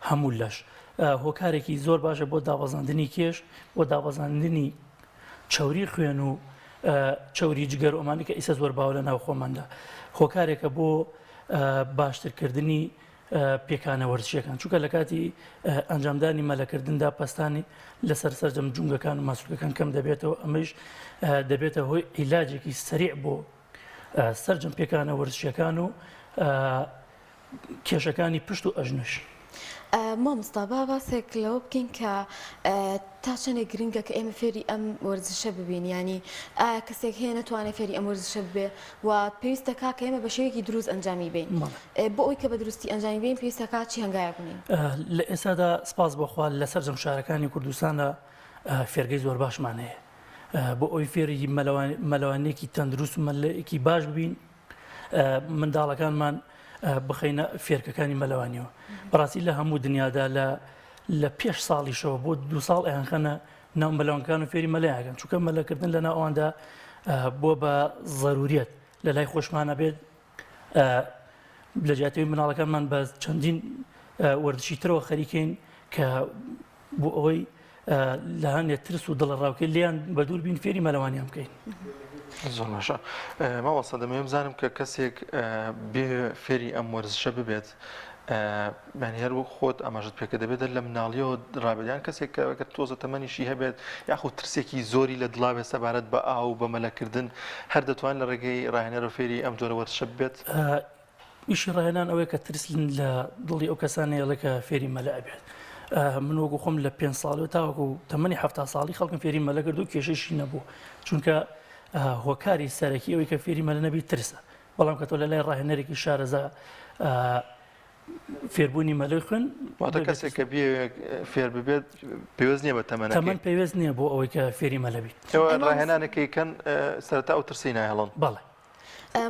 هەموو لەش. هۆکارێکی زۆر باشە بۆ دابەزاندنی کێش، بۆ دابەزاندنی چەوری خوێن و چەوری جگەر و ئەمانەی کە ئیستا زۆر باوە لە ناو خۆماندا. هۆکارێکە بۆ باشترکردنی پێکانە وەرزشیەکان چونکە لە کاتی ئەنجامدانی مەلەکردندا پەستانی لەسەر سەرجەم جومگەکان و ماسولکەکان کەم دەبێتەوە ئەمەش دەبێتە هۆی عیلاجێکی سەریع بۆ سەرجەم پێکانە وەرزشیەکان و کێشەکانی پشت و ئەژنۆش. مامۆستا با باسێک لەوە بکەین کە تا چەندێک گرنگە کە ئێمە فێری ئەم وەرزشە ببین یانی ئایا کەسێک هەیە نەتوانێت فێری ئەم وەرزشە ببێ و پێویستە کا کە ئێمە بە شێوەیەکی دروست ئەنجامی بین بۆ ئەوی کە بە دروستی ئەنجامی بین پێویستە کا چی هەنگاوێک بنێین؟ لە ئێستادا سپاس بۆ خوا لە سەرجەم شارەکانی کوردستاندا فێرگەی زۆر باشمان هەیە بۆ ئەوی فێری مەلەوانیەکی تەندروست و مەلەیەکی باش ببین منداڵەکانمان بخەینە فێرکەکانی مەلەوانیەوە بەڕاستی لە هەموو دنیادا لە لە پێش ساڵیشەوە بۆ دو ساڵ ئەیانخەنە ناو مەلەوانکان و فێری مەلایەکەن چونکە مەلەکردن لە ناو ئەواندا بۆ بە زەروریەت لە لای خۆشمانە بێت لە جیاتەوەی مناڵەکانمان بە چەندین وەرزشی ترەوە خەریکین کە بۆ ئەوەی لە هەندێک ترس و دڵەڕاوکێ لێیان بەدوور بین فێری مەلەوانیان بکەین. زۆر باشە مامۆستا دەمەوێت بزانم کە کەسێک بێ فێری ئەم وەرزشە ببێت یانی هەر وەک خۆت ئاماژت پێکرد دەبێت لە مناڵیەوە ڕابێت یان کەسێک کە ئەگەر تۆزە تەمەنیشی هەبێت یاخود ترسێکی زۆری لە دڵا بێت سەبارەت بە ئاو و بە مەلەکردن هەر دەتوان لە ڕێگەی ڕاهێنەرەوە فێری ئەم جۆرە وەرزشە ببێت؟ ئیشی ڕاهێنان ئەوەیە کە ترس لە دڵی ئەو کەسانەیەڵێ کە فێری مەلە ئەبێت. من وەکو خۆم لە پێ ساڵی و تاوەکو تەمەنی ه ساڵی خەڵکم فێری مەلە کرد و کێشەشی نەبوو چونکە هۆکاری سەرەکی ئەوەی کە فێری مەلە نەبی ترسە بەڵام کە تۆ لە لای ڕاهێنەرێکی شارەزا فێربوونی مەلەی خوێن واتە کەسێک کە بیەوێت فێر ببێت پێوەست نییە بە تەمەنەکەی تەمەن پێوێست نییە بۆ ئەوەی کە فێری مەلە بیت ئێوە ڕاهێنانەکەی کەن سەرەتا ئەو ترسەی ناهێڵن بەڵێ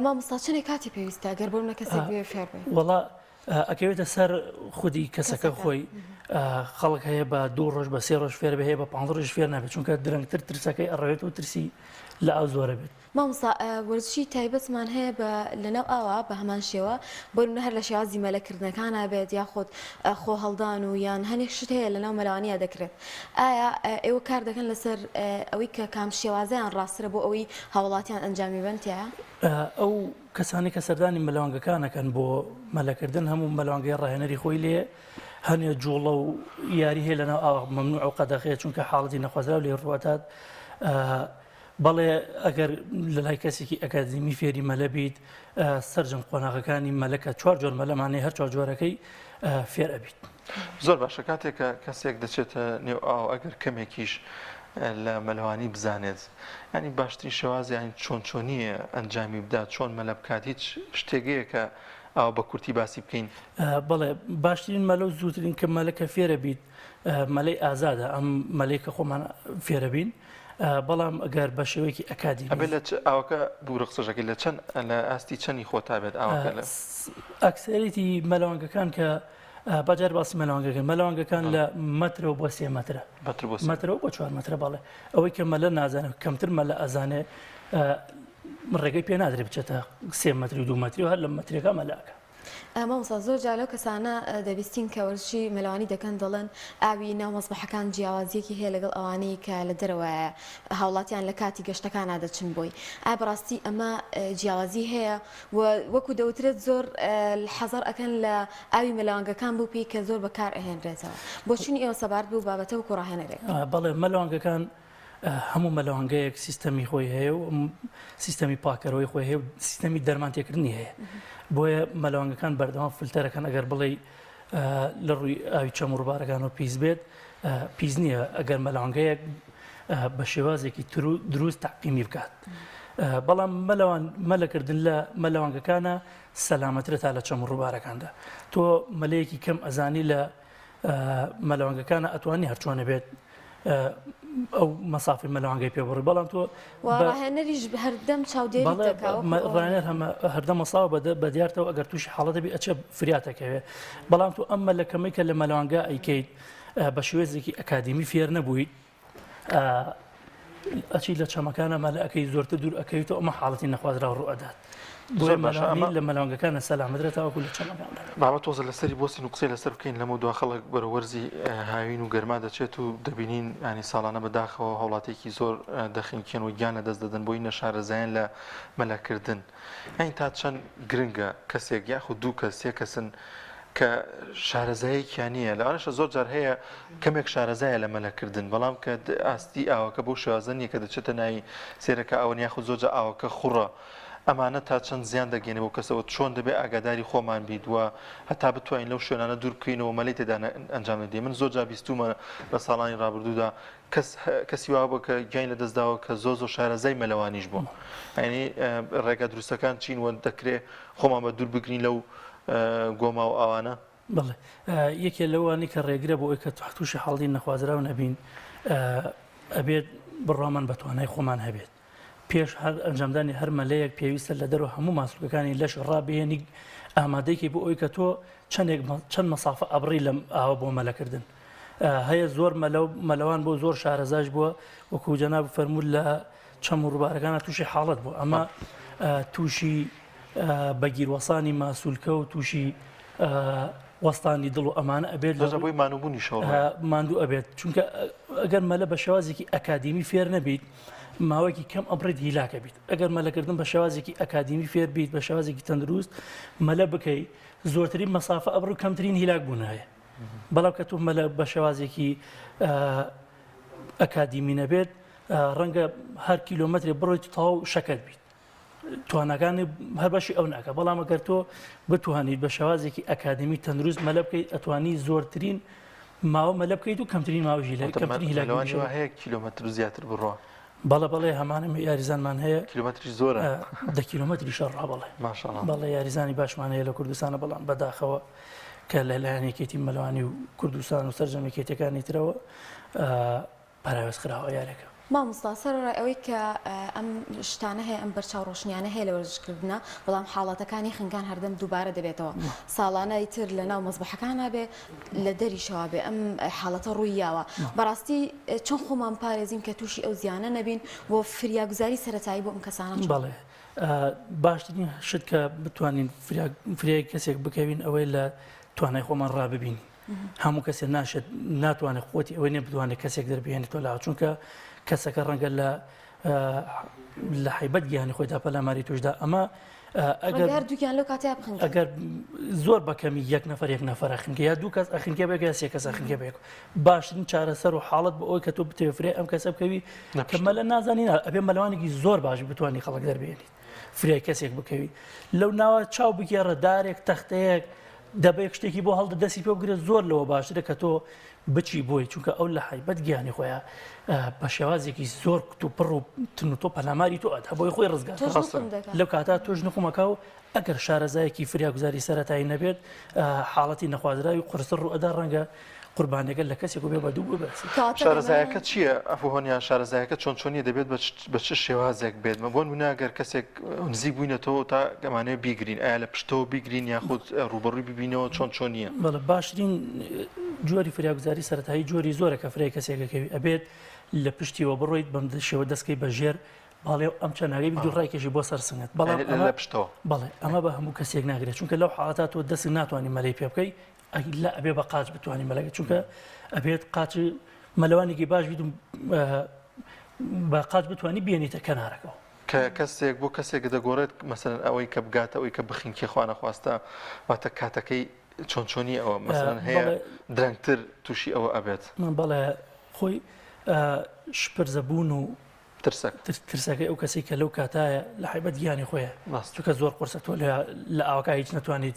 مامۆستا چەنێک کاتی پێویستە گەر بۆ منە کەسێک بێ فێر بێ؟ وەڵا ئەکەوێتە سەر خودی کەسەکە خۆی خەڵک هەیە بە دوو ڕۆژ بە سێ ڕۆژ فێر بێ هەیە بە پ ڕۆژ فێر نابێت چونکە درەنگتر ترسەکەی ئەڕەوێت و ترسی لە ئاو زۆرە بێت. مامۆستا وەرزشی تایبەتمان هەیە بە لەناو ئاوا بە هەمان شێوە بۆ نمونە هەر لە شێوازی مەلەکردنەکانا بێت یاخود خۆ هەڵدان و یان هەنێک شت هەیە لەناو مەلەوانیا دەکرێت ئایا ئێوە کار دەکەن لەسەر ئەوەی کە کام شێوازەیان ڕاستترە بۆ ئەوەی هاوڵاتیان ئەنجامی بەن تیایا؟ ئەو کەسانەی کە سەردانی مەلەوانگەکان ئەکەن بۆ مەلەکردن هەموو مەلەوانگەی ڕاهێنەری خۆی لێ هەنێ جوڵە و یاری هەیە لەناو ئاو مەمنوع و قەدەخەیە چونکە حاڵەتی نەخوازراو لێ ڕووەدات بەڵێ ئەگەر لەلای کەسێکی ئەکادیمی فێری مەلە بیت سەرجەم قۆناغەکانی مەلەکە چوار جۆر مەلەمانەی هەر چوار جۆرەکەی فێر ئەبیت. زۆر باشە کاتێک کە کەسێک دەچێتە نێو ئاو ئەگەر کەمێکیش لە مەلەوانی بزانێت ینی باشترین شێواز یانی چۆن چۆنیە ئەنجامی بدات چۆن مەلە بکات هیچ شتێگەیە کە ئاو بە کورتی باسی بکەین؟ بەڵێ باشترین مەلە و زووترین کە مەلە کە فێرە بیت مەلەی ئازادە ئەم مەلەی کە خۆمان فێرە بین بەڵام ئەگەر بە شێوەیەکی ئەکادیمی ئەبێت لە چ ئاوەکە بورە قسەشەکەی لە چەند لە ئاستی چەنی خۆتا بێت ئاوەکە لە ئەکسەرێتی مەلەوانگەکان کە بەجار باسی مەلەوانگەکەن مەلەوانگەکان لە مەترەوە بۆ سێ مەترە مەتر بۆ سێ مەترەوە بۆ چوار مەترە بەڵێ ئەوەی کە مەلە نازانێت کەمتر مەلە ئەزانێ ڕێگەی پێ نادرێت بچێتە سێ مەتری و دوو مەتری و هەر لە مەترەکە مەلاکە. مامۆستا زۆر جار لەو کەسانە دەبیستین کە وەرزشی مەلەوانی دەکەن دەڵێن ئاوی ناو مەسبەحەکان جیاوازیەکی هەیە لەگەڵ ئەوانەی کە لە دەرەوەیە هاوڵاتیان لە کاتی گەشتەکانا دەچن بۆی ئایا بەڕاستی ئەمە جیاوازی هەیە و وەکو دەوترێت زۆر حەزەر ئەکەن لە ئاوی مەلەوانگەکان بۆ پێی کە زۆر بەکار ئەهێنرێتەوە بۆچونی ئێوە سەبارەت بەو بابەتە وەکو ڕاهێنەرێک؟ بەڵێ مەلەوانگەکان هەموو مەلەوانگەیەک سیستەمی خۆی هەیە و سیستەمی پاکەرەوەی خۆی هەیە و سیستەمی دەرمان تێکردنی هەیە بۆیە مەلەوانگەکان بەردەوام فلتەرەکەن ئەگەر بڵێ لە ڕووی ئاوی چەم و ڕووبارەکان و پیس بێت پیس نییە ئەگەر مەلەوانگەیەک بە شێوازێکی تر و دروست تەعقیمی بکات بەڵام مەلەوان مەلەکردن لە مەلەوانگەکانە سەلامەترە تا لە چەم و ڕووبارەکاندا تۆ مەلەیەکی کەم ئەزانی لە مەلەوانگەکانە ئەتوانی هەرچۆنە بێت ئەو مەسافی مەلەوانگەی پێ بڕی بەڵام تۆ ڕاهێنەریش هەردەم چاودێری ڕاهێنەر هەمە هەردەم مەساوە بە دیارتەوە ئەگەر تووشی حاڵەتە بی ئەچێ فریاتەکەوێ بەڵام تۆ ئەم مەلەکەمەی کە لە مەلەوانگە ئەیکەیت بە شێوێزێکی ئەکادیمی فێر نەبوویت. ئەچی لە چەمەکانە مەلە ئەکەی زۆرتر دوور ئەکەویتەوە ئەمە حاڵەتی نەخوازراو ڕوو ئەدات. زۆر باشە ئەمە لە مەلەوانگەکانە سەلامەترە تاوەکو لە چەمەکاندا. بابە تۆزە لەسەری بۆستین و قسەی لەسەر بکەین لەمە دوا خەڵک بەرە وەرزی هاوین و گەرما دەچێت و دەبینین ینی ساڵانە بەداخەوە هاوڵاتێکی زۆر دەخنکێن و گیان لەدەست دەدەن بۆی نەشارەزایان لە مەلەکردن یانی تا چەند گرنگە کەسێک یاخود دوو کەس سێ کەسن کە شارەزایەکیان نییە لەوانەشە زۆر جار هەیە کەمێک شارەزایە لە مەلەکردن بەڵام کە ئاستی ئاوەکە بەو شێوازە نییە کە دەچێتە ناوی سێرەکە ئەوە یاخود زۆر جار ئاوەکە خوڕە ئەمانە تا چەند زیان دەگەێنێ بۆ کەسەوە چۆن دەبێ ئاگاداری خۆمان بیت و هەتا بتوانین لەو شوێنانە دوور بکەینەوە مەلەی تێدا ئەنجام نەدەین من زۆر جار بیستومە لە ساڵانی ڕابردوودا کەس کەسی وا بووە کە گیانی لەدەست داوە کە زۆر زۆر شارەزای مەلەوانیش بووە یعنی ڕێگا دروستەکان چین و دەکرێ خۆمان بە دوور بگرین لەو گۆما و ئاوانە؟ بەڵێ یەکێ لەوانی کە ڕێگرە بۆ ئەوی کە تووشی حاڵی نەخوازراو نەبین ئەبێت بڕوامان بە توانای خۆمان هەبێت پێش هەر ئەنجامدانی هەر مەلەیەک پێویستە لە دەرەوە هەموو ماسولکەکانی لەش ڕابهێنی ئامادەیکی بۆ ئەوی کە تۆ چەندێک چەند مەسافە ئەبڕی لەم ئاوە بۆ مەلەکردن هەیە زۆر مەلە و مەلەوان بۆ زۆر شارەزاش بووە وەکو جەناب فەرموو لە چەم و ڕووبارەکانە تووشی حاڵەت بوو ئەمە تووشی بەگیروەسانی ماسولکە و تووشی وەستانی دڵ و ئەمانە ئەبێت لە بۆی مانوبوونی شەوە ماندوو ئەبێت چونکە ئەگەر مەلە بە شێوازێکی ئەکادیمی فێر نەبیت ماوەیەکی کەم ئەبڕیت هیلاکە بیت ئەگەر مەلەکردن بە شێوازێکی ئەکادیمی فێر بیت بە شێوازێکی تەندروست مەلە بکەی زۆرترین مەسافە ئەبڕ و کەمترین هیلاک بوون هەیە بەڵام کە تۆ مەلە بە شێوازێکی ئەکادیمی نەبێت ڕەنگە هەر کیلۆمەترێ بڕۆیت تەواو شەکەت بیت تواناکانی هەر بەشی ئەو ناکە بەڵام ئەگەر تۆ بتوانیت بە شێوازێکی ئەکادمی تەندروست مەلە بکەیت ئەتوانی زۆرترین ماوە مەلە بکەیت و کەمترین ماوەژی لە کەمترین هیلاکەوە هەیە کیلۆمەتر زیاتر بڕۆ بەڵێ بەڵێ هەمانە یاریزانمان هەیە کیلۆمەتری زۆرە دە کیلۆمەتری شەڕ بەڵێ بەڵێ یاریزانی باشمان هەیە لە کوردستانە بەڵام بەداخەوە کە لەلایەن یەکێتی مەلەوانی و کوردستان و سەرجەم یەکێتیەکانی ترەوە پەراوێز خراوە یاریەکە. مامۆستا سەرەڕای ئەوەی کە ئەم شتانە هەیە ئەم بەرچاو ڕۆشنیانە هەیە لە وەرزشکردنا بەڵام حاڵەتەکانی خنکان هەردەم دووبارە دەبێتەوە ساڵانە ئیتر لە ناو مەزبەحەکانا بێ لە دەریشەوە بێ ئەم حاڵەتە ڕووی یاوە بەڕاستی چۆن خۆمان پارێزین کە تووشی ئەو زیانە نەبین بۆ فریاگوزاری سەرەتایی بۆ ئەم کەسانە چۆن؟ بەڵێ باشترین شت کە بتوانین فریای کەسێک بکەوین ئەوەی لە توانای خۆمان ڕاببینین هەموو کەسێک ناشێت ناتوانێت قوتی ئەوەی نیە بتوانێت کەسێک دەربهێنێتەوە لا چونکە کەسەکە ڕەنگە لە لە حیبەت گیانی خۆیدا پەلاماری توشدا ئەمە ئەگەر هەردووکیان لەو کاتیا بخنکێن ئەگەر زۆر بەکەمی یەک نەفەر یەک نەفەرە خنکە یا دوو کەس ئەخنکێ بێک یا سێ کەس ئەخنکێ بێک باشترین چارەسەر و حاڵەت بۆ ئەوەی کە تۆ بتەوێ فرێ ئەم کەسە بکەوی کە مەلە نازانی ئەبێ مەلەوانێکی زۆر باش بتوانانی خەڵک دەربێنیت فریای کەسێک بکەوی لەو ناوە چاو بگێڕە دارێک تەختەیەک دەبێک شتێکی بۆ هەڵدە دەستی پێ بگرێت زۆر لەوە باشترە کە تۆ بچی بۆی چونکە ئەو لە حیبەت گیانی خۆیان بە شێوازێکی زۆر کت و پڕ و تن و تۆ پەلاماری تۆ ئەدا بۆی خۆی ڕزگار لەو کاتا تۆش نقومەکە و ئەگەر شارەزایەکی فریاگوزاری سەرەتایی نەبێت حاڵەتی نەخوازراوی قورستر ڕوئەدا ڕەنگە قوربانیەکە لە کەسێک بێ بە دوو ببەسێت. شارەزایەکە چییە ئەفو هۆنیان شارەزایەکە چۆن چۆنیە دەبێت بە چ شێوازێک بێت بۆ نمونە گەر کەسێک نزیک بووینەتەوە تا ئەمانەوێ بیگرین ئایا لە پشتەوە بیگرین یاخود ڕووبەڕووی ببینەوە چۆن چۆنیە؟ بەڵێ باشترین جۆری فریاگوزاری سەرەتایی جۆری زۆرە کە فریای کەسێکەکەوی ئەبێت لە پشتیەوە بڕۆیت بەم شێوە دەستکەی بە ژێر باڵێ و ئەم چەناگەی بگری و ڕایکێشی بۆ سەر سنگت بەڵام ئەمە لە پشتەوە بەڵێ ئەمە بە هەموو کەسێک ناگرێت چونکە لەو حاڵەتا تۆ دەست ناتوانانی مەلەی پێ بکەی ئەلا ئەبێ بە قاچ بتوانانی مەلەکە چونکە ئەبێت قاچ مەلەوانێکی باش بیت بە قاچ بتوانی بێنیتە کەنارەکەەوە کە کەسێک بۆ کەسێک دەگۆڕێت مەسەن ئەوەی کە بگاتە ئەوی کە بخینکێ خوانەخواستە واتە کاتەکەی چۆن چۆنی ئەوە مەسەن هەیە درەنگتر تووشی ئەوە ئەبێت بەڵێ خۆی شپرزە بوون و ترسەک. ترسەکەی ئەو کەسەی کە لەو کاتایە لە حیبەت گیانی خۆیە چونکە زۆر قورسە تۆ لە ئاوەکە هیچ نەتوانیت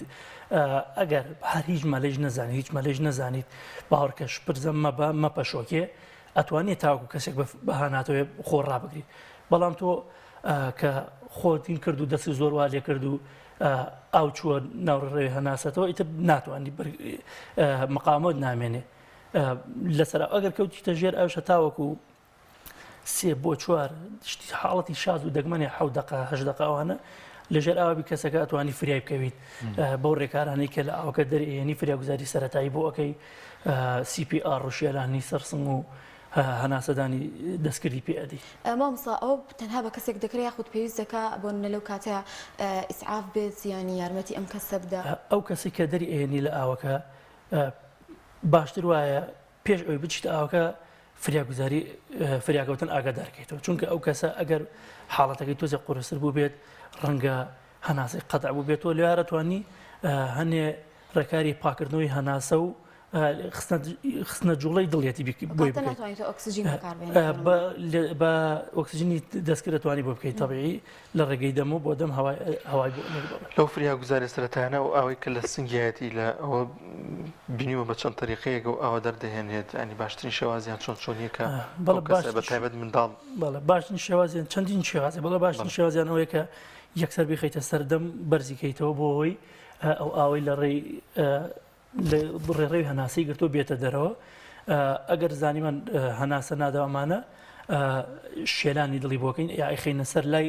ئەگەر هەر هیچ مەلەیش نەزانیت هیچ مەلەیش نەزانیت باوەڕکە شپرزە مەبە مەپەشۆکێ ئەتوانێت تاوەکو کەسێک بەهاناتەوەی خۆ ڕابگریت بەڵام تۆ کە خۆتین کرد و دەستی زۆر وا لێ کرد و ئاو چووە ناوڕێ هەناسەتەوە ئیتر ناتوانانی مقامەت نامێنێ لەسەر ئەگەر کەوتیتە ژێر ئەوشە تاوەکو سێ بۆ چوار شتی حاڵەتی شاز و دەگمەنێ حەو دەقە هەش دەقە ئەوانە لەژێر ئاوابی کەسەکە ئەتوانی فریای بکەویت بەو ڕێکارانەی کە لە ئاوەکە دەرێنی فریاگوزاری سەتایی بۆ ئەەکەی CPR ڕوشیێلانی سەرسنگ و هەناسەدانی دەستکردی پێ ئەدەی. مامۆستا ئەوە تەنها بە کەسێک دەکرێ یاخود پێویست دەکا بۆ نمونە لەو کاتەیا ئیسعاف بێت یانی یارمەتی ئەم کەسە بدا؟ ئەو کەسەی کە دەری ئەهێنی لە ئاوەکە باشتر وایە پێش ئەوەی بچیتە ئاوەکە فریاگوزاری فریاکەوتن ئاگادار کەیتەوە چونکە ئەو کەسە ئەگەر حاڵەتەکەی تۆزێ قورستر بوو بێت ڕەنگە هەناسەی قەتع بوو بێتەوە لێرە توانی هەنێ ڕێکاری پاکردنەوەی هەناسە و خستنە جوڵەی دڵیەتی بۆی بە ئۆکسجینی دەستکرد دەتوانی بۆ بکەیت تەبیعی لە ڕێگەی دەم و بۆ دەم هەوای بۆ لەو فریاگوزاری سەرەتایانە و ئەوەی کە لە سنگیایەتی لە ئەوە بینیوە بە چەند تەریقەیەک و ئاوە دەردەهێنێت ینی باشترین شێوازیان چۆن چۆنیە کە بەڵێ باش بە تایبەت منداڵ بەڵێ باشترین شێوازیان چەندین شێوازە بەڵێ باشترین شێوازیان ئەوەیە کە یەکسەر بیخەیتە سەردەم بەرزی کەیتەوە بۆ ئەوەی ئەو ئاوەی لە ڕێی ڕێڕەوی هەناسەی گرتووە بێتە دەرەوە ئەگەر زانیمان هەناسە نادا ئەمانە شێلانی دڵی بۆکەین یا ئەیخەینە سەر لای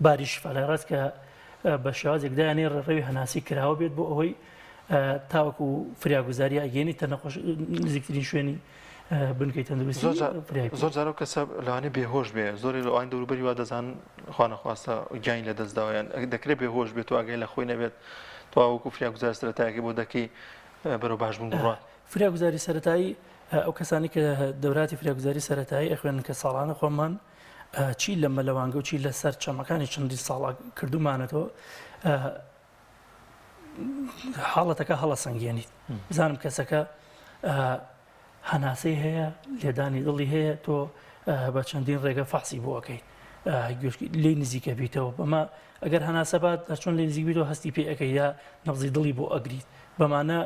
باری شفا لای ڕاست کە بە شێوازێک دایانەی ڕێڕەوی هەناسی کراوە بێت بۆ ئەوەی تاوەکو فریاگوزاری ئەگەێنی تە نەخۆش نزیکترین شوێنی بنکەی تەندروستی زۆر جارە کەسە لەوانەیە بێهۆش بێ زۆری لەوان دەوروبەری وا دەزان خوانەخواستە گیانی لە دەستداوە یان دەکرێت بێهۆش بێت و ئاگای لە خۆی نەبێت تەواو وەکو فریاگوزار سەرەتایەکەی بۆ دەکەی بەرەو باشبوون بڕوات. فریاگوزاری سەرەتایی ئەو کەسانی کە دەوراتی فریاگوزاری سەرەتایی ئەخوێنن کە ساڵانە خۆمان چی لە مەلەوانگە و چی لەسەر چەمەکانی چەندین ساڵە کردومانەتەوە حاڵەتەکە هەڵەسەنگێنیت بزانم کەسەکە هەناسەی هەیە، لێدانی دڵی هەیە، تۆ بە چەندین ڕێگە فەحسی بۆ ئەکەیت لێی نزیکە بیتەوە بەمە ئەگەر هەناسە بات هەرچۆن لێ نزیک بیتەوە هەستی پێ ئەەکەی یا نەبزی دڵی بۆ ئەگریت بەمانە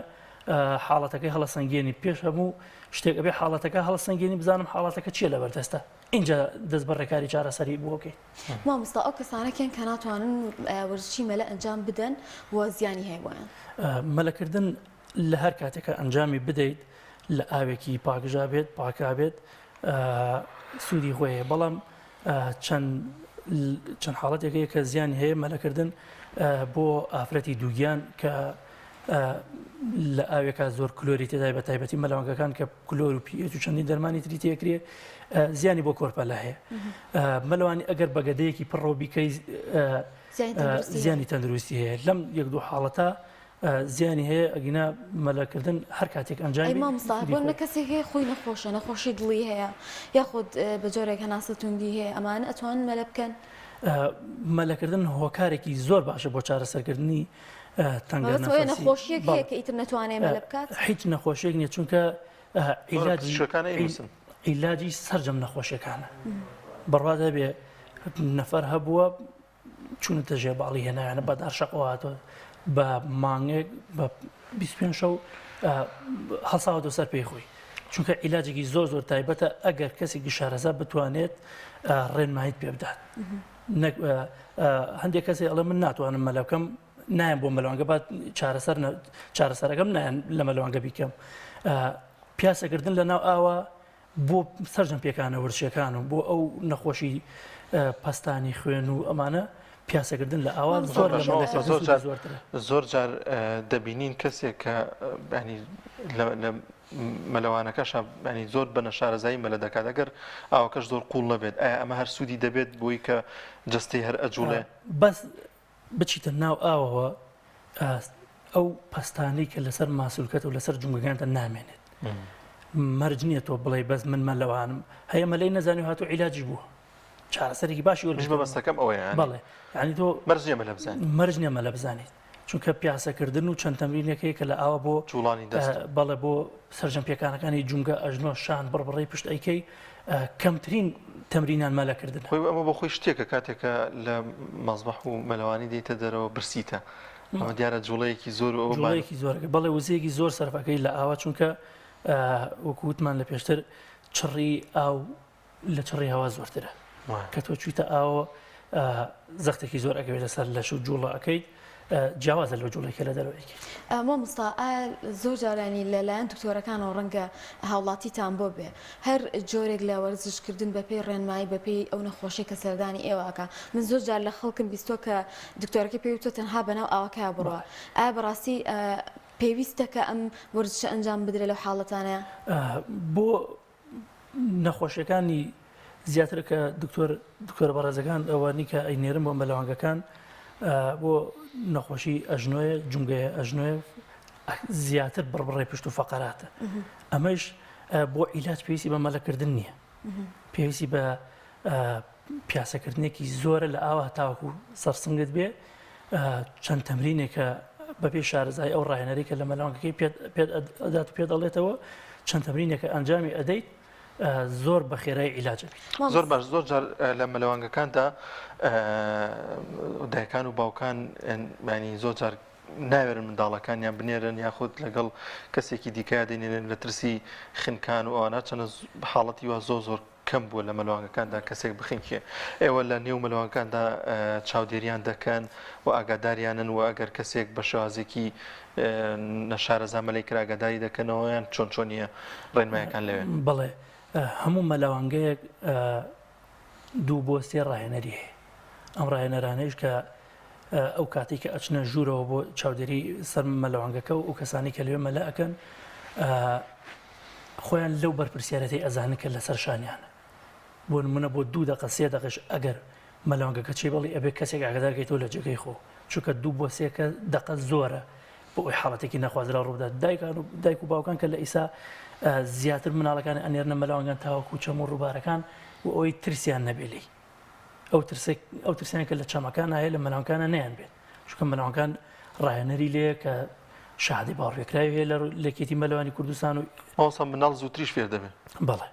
حاڵەتەکەی هەڵەسەنگێنی پێش هەموو شتێک ئەبێ حاڵەتەکە هەڵەسەنگێنی بزانم حاڵەتەکە چییە لەبەر دەستە اینجا دەست بە ڕێکاری چارەسەری بۆکەیت. مامۆستا ئەو کەسانە کێن کە ناتوانن وەرزشی مەلە ئەنجام بدەن و زیانی هەیە بۆیان؟ مەلەکردن لە هەر کاتێکا ئەنجامی بدەیت لە ئاوێکی پاکژا بێت پاکا بێت سوودی خۆی هەیە بەڵام چەند چەند حاڵەتێک هەیە کە زیانی هەیە مەلەکردن بۆ ئافرەتی دووگیان کە لە ئاوێکا زۆر کلۆری تێدای بە تایبەتی مەلەوانگەکان کە کلۆر و پیئێت و چەندین دەرمانی تری تێکرێ زیانی بۆ کۆرپەلە هەیە مەلەوانی ئەگەر بەگەدەیەکی پڕەوە بیکەی زیانی تەندروستی هەیە لەم یەک دوو حاڵەتە زیانی هەیە ئەگینا مەلەکردن هەر کاتێک ئەنجامی ئەی مامۆستا بۆ نە کەسێک هەیە خۆی نەخۆشە نەخۆشی دڵی هەیە یاخود بە جۆرێک هەناسە توندی هەیە ئەمانە ئەتوانن مەلە بکەن؟ مەلەکردن هۆکارێکی زۆر باشە بۆ چارەسەرکردنی تەنگە نەفەسی نەخۆشیەک هەیە کە ئیتر نەتوانێت مەلە بکات؟ هیچ نەخۆشیەک نییە چونکە عیلاجی عیلاجی سەرجەم نەخۆشیەکانە بڕوا دەبێ نەفەر هەبووە چوونەتە ژێر باڵی هێناویانە بە دارشەقەوە هاتووە بە مانگێک بە 25 شەو هەڵساوەتەوە سەر پێی خۆی چونکە عیلاجێکی زۆر زۆر تایبەتە ئەگەر کەسێکی شارەزا بتوانێت ڕێنماییت پێ بدات هەندێک کەسێ ئەڵێ من ناتوانم مەلە بکەم نایەم بۆ مەلەوانگە با چارەسەر چارەسەرەکەم نایەن لە مەلەوانگە بیکەم پیاسەکردن لە ناو ئاوە بۆ سەرجەم پێکانە ورچەکان و بۆ ئەو نەخۆشی پەستانی خوێن و ئەمانە پیاسەکردن لە ئاوا زۆر زۆرترە. زۆر جار دەبینین کەسێک کە ینی لە مەلەوانەکەشە ینی زۆر بە نەشارەزایی مەلە دەکات ئەگەر ئاوەکەش زۆر قوڵ نەبێت ئایا ئەمە هەر سوودی دەبێت بۆی کە جەستەی هەر ئەجوڵێ؟ بەس بچیتە ناو ئاوەوە ئەو پەستانەی کە لەسەر ماسولکەت و لەسەر جومگەکانتە نامێنێت مەرج نییە تۆ بڵێ بەس من مەلەوانم هەیە مەلەی نەزانی و هاتو عیلاجی بووە چارەسەرێکی باشی وەرگرتووە مەبەستەکەم ئەوەیە بەڵێ یعنی تۆ مەرج نییە مەلە بزانیت مەرج نییە مەلە بزانیت چونکە پیاسەکردن و چەند تەمرینێک هەیە کە لە ئاوە بۆ جوڵانی دەست بەڵێ بۆ سەرجەم پێکانەکانی جومگە ئەژنۆ شان بڕبڕەی پشت ئەیکەی کەمترین تەمرینان مەلەکردنە. خۆی ئەمە بۆ خۆی شتێکە کاتێکە لە مەزبەح و مەلەوانی دێیتە دەرەوە برسیتە ئەمە دیارە جوڵەیەکی زۆر و ئەوە جوڵەیەکی زۆرەکە بەڵێ وزەیەکی زۆر سەرفەکەی لە ئاوا چونکە وەکو وتمان لە پێشتر چڕی ئاو لە چڕی هەوا زۆرترە کە تۆ چویتە ئاوە زەختێکی زۆر ئەکەوێتە سەر لەش و جوڵە ئەەکەیت جیاوازە لەو جوڵەی کە لە دەرەوە ئەیکەیت. مامۆستا ئایا زۆر جارانی لەلایەن دکتۆرەکانەوە ڕەنگە هاوڵاتیتان بۆ بێ هەر جۆرێک لە وەرزش کردن بەپێی ڕێنمایی بەپێی ئەو نەخۆشەی کە سەردانی ئێوە ئەکا من زۆر جار لە خەڵکم بیستوە کە دکتۆرەکەی پێی وتوە تەنها بەناو ئاوەکەیا بڕۆ ئایا بەڕاستی پێویستە کە ئەم وەرزشە ئەنجام بدرێ لەو حاڵەتانەیا؟ بۆ. نەخۆشیەکانی زیاتر کە دکتۆر دکتۆرە بەڕێزەکان ئەوانی کە ئەینێرن بۆ مەلەوانگەکان بۆ نەخۆشی ئەژنۆیە جومگەیە ئەژنۆیە زیاتر بڕبڕێ پشت و فەقەراتە ئەمەش بۆ عیلاج پێویستی بە مەلەکردن نییە پێویستی بە پیاسەکردنێکی زۆرە لە ئاوا تاوەکو سەرسنگت بێ چەند تەمرینێکە بەپێی شارەزای ئەو ڕاهێنەری کە لە مەلەوانگەکەی پێت ئەدات و پێ دەڵێتەوە چەند تەمرینێکە ئەنجامی ئەدەیت زۆر بە خێرای عیلاج ئەبیت. زۆر باش زۆر جار لە مەلەوانگەکاندا دایکان و باوکان ینی زۆر جار ناوێرن منداڵەکانیان بنێرن یاخود لەگەڵ کەسێکی دیکە دەینێنن لە ترسی خنکان و ئەوانە چەنە حاڵەتی وا زۆر زۆر کەم بووە لە مەلوانگەکاندا کەسێک بخنکێ ئێوە لە نێو مەلوانگەکاندا چاودێریان دەکەن و ئاگاداریانن و ئەگەر کەسێک بە شێوازێکی نەشارەزا مەلەی کرا ئاگاداری دەکەنەوە یان چۆن چۆنیە ڕێنمایەکان لەوێ؟ بەڵێ هەموو مەلەوانگەیەک دوو بۆ سێ ڕاهێنەری هەیە ئەم ڕاهێنەرانەیش کە ئەو کاتێک کە ئەچنە ژوورەوە بۆ چاودێری سەر مەلەوانگەکە و ئەو کەسانی کە لەوێ مەلە ئەکەن خۆیان لەو بەرپرسیارەتی ئەزانن کە لەسەر شانیانە بۆ نمونە بۆ دوو دەقە سێ دەقەش ئەگەر مەلەوانگەکە چێ بەڵی ئەبێ کەسێک ئاگادار کەیتەوە لە جێگەی خۆ چونکە دوو بۆ سێ کە دەقە زۆرە بۆ ئەوی حاڵەتێکی نەخوازراو ڕووبدات دایکان و دایک و باوکان کە لە ئیسا زیاتر مناڵەکانی ئەنێرنە مەلەوانگان تاوەکو چەم و ڕووبارەکان و ئەوەی ترسیان نەبێ لێی ئەو ترسێک ئەو ترسیان کە لە چەمەکان هەیە لە مەلەوانکانە نیان بێت چونکە مەلەوانکان ڕاهێنەری لێ کە شادی باوەڕپێکراوی هەیە لە لەکێتی مەلەوانی کوردستان و مامۆستا منداڵ زووتریش فێر دەبێت بەڵێ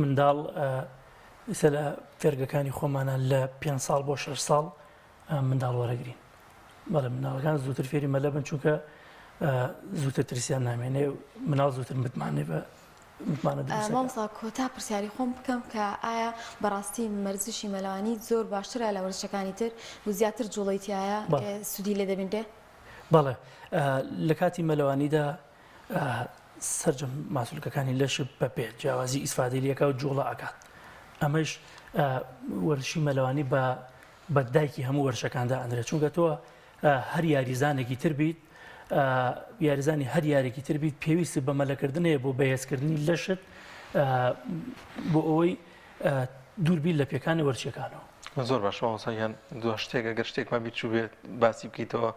منداڵ ئیستا لە فێرگەکانی خۆمانە لە پێ ساڵ بۆ شەش ساڵ منداڵ وەرەگرین بەڵێ منداڵەکان زووتر فێری مەلە بن چونکە زووتر ترسیان نامێنێ مناڵ زووتر متمانەی بە متمانە دروست دەکات. مامۆستا کۆتا پرسیاری خۆم بکەم کە ئایا بەڕاستی وەرزشی مەلەوانی زۆر باشترە لە وەرزشەکانی تر و زیاتر جوڵەی تیایە سوودی لێ دەبینرێ؟ بەڵێ لە کاتی مەلەوانیدا سەرجەم ماسولکەکانی لەش بە بێ جیاوازی ئیسفادەی لێکا و جوڵە ئەکات ئەمەش وەرزشی مەلەوانی بە بە دایکی هەموو وەرزشەکاندا ئەندرێت چونکە تۆ هەر یاریزانێکی تر بیت یاریزانی هەر یارێکی تر بیت پێویست بە مەلەکردن هەیە بۆ بەهێزکردنی لەشت بۆ ئەوەی دووربی لە پێکانی وەرچەکانەوە. زۆر باش مامۆستا گیان دوا شتێک ئەگەر شتێکمان بیر چووبێت باسی بکەیتەوە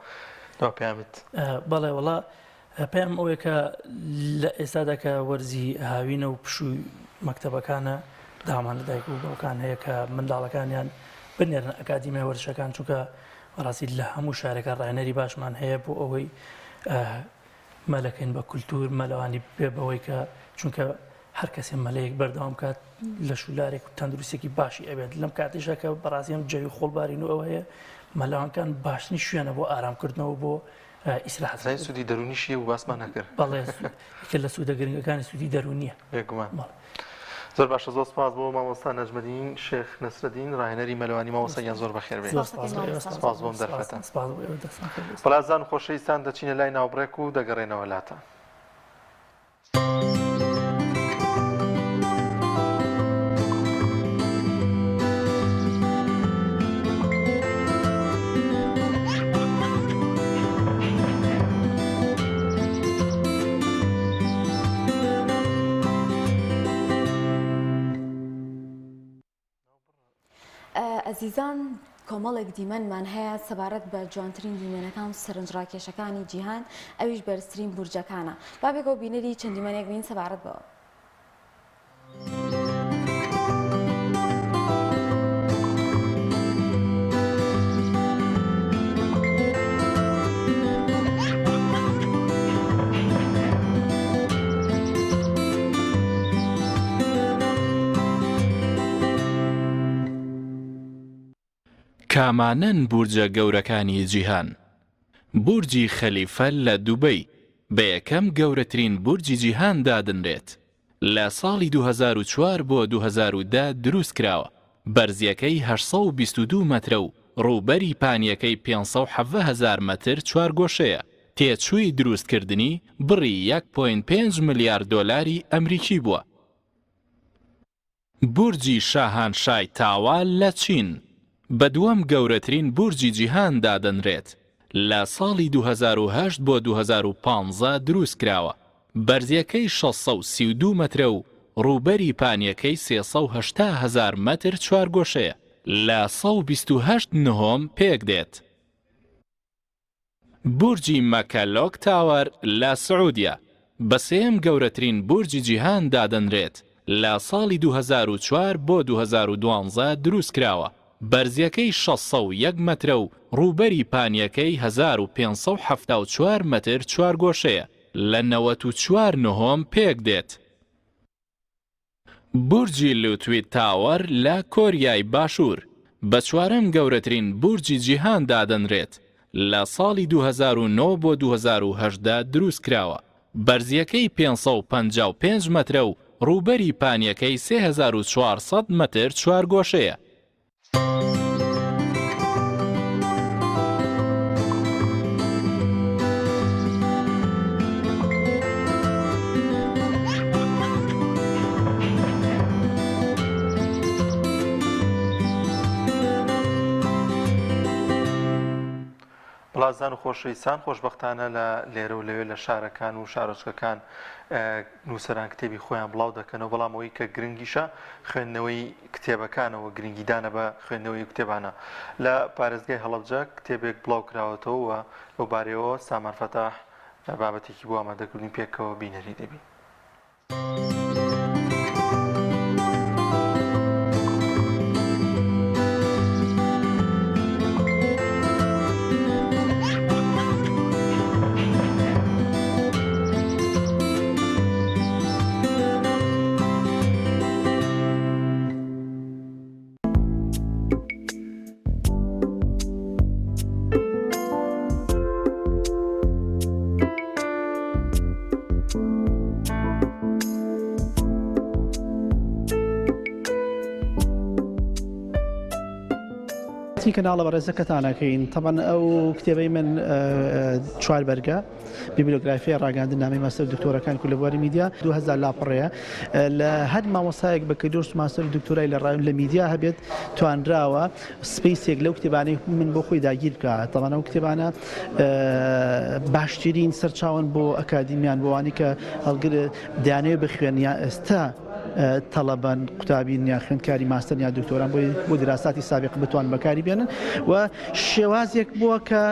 دوا پەیامت. بەڵێ وەڵا پەیامم ئەوەیە کە لە ئێستادا کە وەرزی هاوینە و پشووی مەکتەبەکانە داوامان لە دایک و باوکان هەیە کە منداڵەکانیان بنێرنە ئەکادیمیای وەرزشەکان چونکە بەڕاستی لە هەموو شارێکا ڕاهێنەری باشمان هەیە بۆ ئەوەی مەلەکەین بە کولتوور مەلەوانی بێ بەوەی کە چونکە هەر کەسێ مەلەیەک بەردەوام کات لە شولارێک و تەندروستێکی باشی ئەبێت لەم کاتیشا کە بەڕاستی ئەم جەوی خۆڵبارین و ئەوە هەیە مەلەوانکان باشترین شوێنە بۆ ئارامکردنەوە بۆ ئیسراحەت زای سوودی دەروونیشی هەبوو باسمان نەکرد. بەڵێ یەکێ لە سوودە گرنگەکانی سوودی دەروونیە. بێگومان. زۆر باشە زۆر سپاس بۆ مامۆستا نەجمەدین شێخ نەسرەدین ڕاهێنەری مەلەوانی مامۆستا گیان زۆر بەخێر بێی. زۆر سپاس بۆ ئێوە. سپاس بۆ ئەم دەرفەتە. سپاس بۆ ئێوە دەستان خۆش بێت. بەڵێ ئازیزان و خۆشەویستان دەچینە لای ناوبڕێک و دەگەڕێنەوە لاتان. ئەزیزان کۆمەڵێک دیمەنمان هەیە سەبارەت بە جوانترین دیمەنەکان و سەرنجڕاکێشەکانی جیهان ئەویش بەرزترین بورجەکانە با پێکەوە بینەری چەند دیمەنێک بین سەبارەت بەوە. کامانەن بورجە گەورەکانی جیهان؟ بورجی خەلیفە لە دوبەی بە یەکەم گەورەترین بورجی جیهان دادەنرێت، لە ساڵی 2004 بۆ 2010 دروستکراوە، بەرزییەکەی 822 مەترە و ڕووبەری پانییەکەی 517 هەزار مەتر چوارگۆشەیە، تێچووی دروستکردنی بڕی یەک point پێنج ملیار دۆلاری ئەمریکی بووە. بورجی شاهانشای تاوا لە چین بە دووەم گەورەترین بورجی جیهان دادەنرێت، لە ساڵی 2008 بۆ 2015 دروستکراوە، بەرزییەکەی 632 مەترە و. ڕووبەری پانییەکەی 380 هەزار مەتر چوارگۆشەیە، لە 128 نهۆم پێکدێت. بورجی مەکە لۆک تاوەر لە سعودیە بە سێیەم گەورەترین بورجی جیهان دادەنرێت، لە ساڵی 2004 بۆ 2012 دروستکراوە، بەرزییەکەی 601 مەترە و ڕووبەری پانییەکەی 1574 مەتر چوارگۆشەیە، لە 94 نهۆم پێکدێت. بورجی لوتویت تاوەر لە کۆریای باشوور بە چوارەم گەورەترین بورجی جیهان دادەنرێت، لە ساڵی 2009 بۆ 2018 دروستکراوە، بەرزییەکەی 555 مەترە و ڕووبەری پانییەکەی 3400 مەتر چوارگۆشەیە. بڵازان و خۆشەویستان خۆشبەختانە لە لێرە و لەوێ لە شارەکان و شارۆچکەکان نووسەران کتێبی خۆیان بڵاو دەکەنەوە، بەڵام ئەوەی کە گرنگیشە خوێندنەوەی کتێبەکانەوە گرنگیدانە بە خوێندنەوەی کتێبانە. لە پارێزگای هەڵەبجە کتێبێک بڵاو کراوەتەوە و لەو بارەیەوە سامان فەتاح بابەتێکی بۆ ئامادەکردووین پێکەوە بینەری دەبین. کەناڵە بەڕێزەکەتان ئەکەین تەبەن ئەو کتێبەی من چوار بەرگە بیبلۆگرافیای ڕاگەیاندن نامەی ماستەر و دکتۆرەکان کو لە بواری میدیا 2000 لاپەڕەیە لە هەر مامۆستایەک بەکەلۆریۆس ماستەر و دکتۆرای لە لە میدیا هەبێت توانراوە space ێک لەو کتێبانەی من بۆ خۆی داگیر بکە تەبعەن ئەو کتێبانە باشترین سەرچاوەن بۆ ئەکادیمیان بۆوانی کە هەڵگر دەیانەوێت بخوێن یا ئێستا تەڵەبەن قوتابین یا خوێندکاری ماستەر یا دکتۆران بۆی بۆ دراساتی سابق بتوان بەکاری بێنن و شێوازێک بووە کە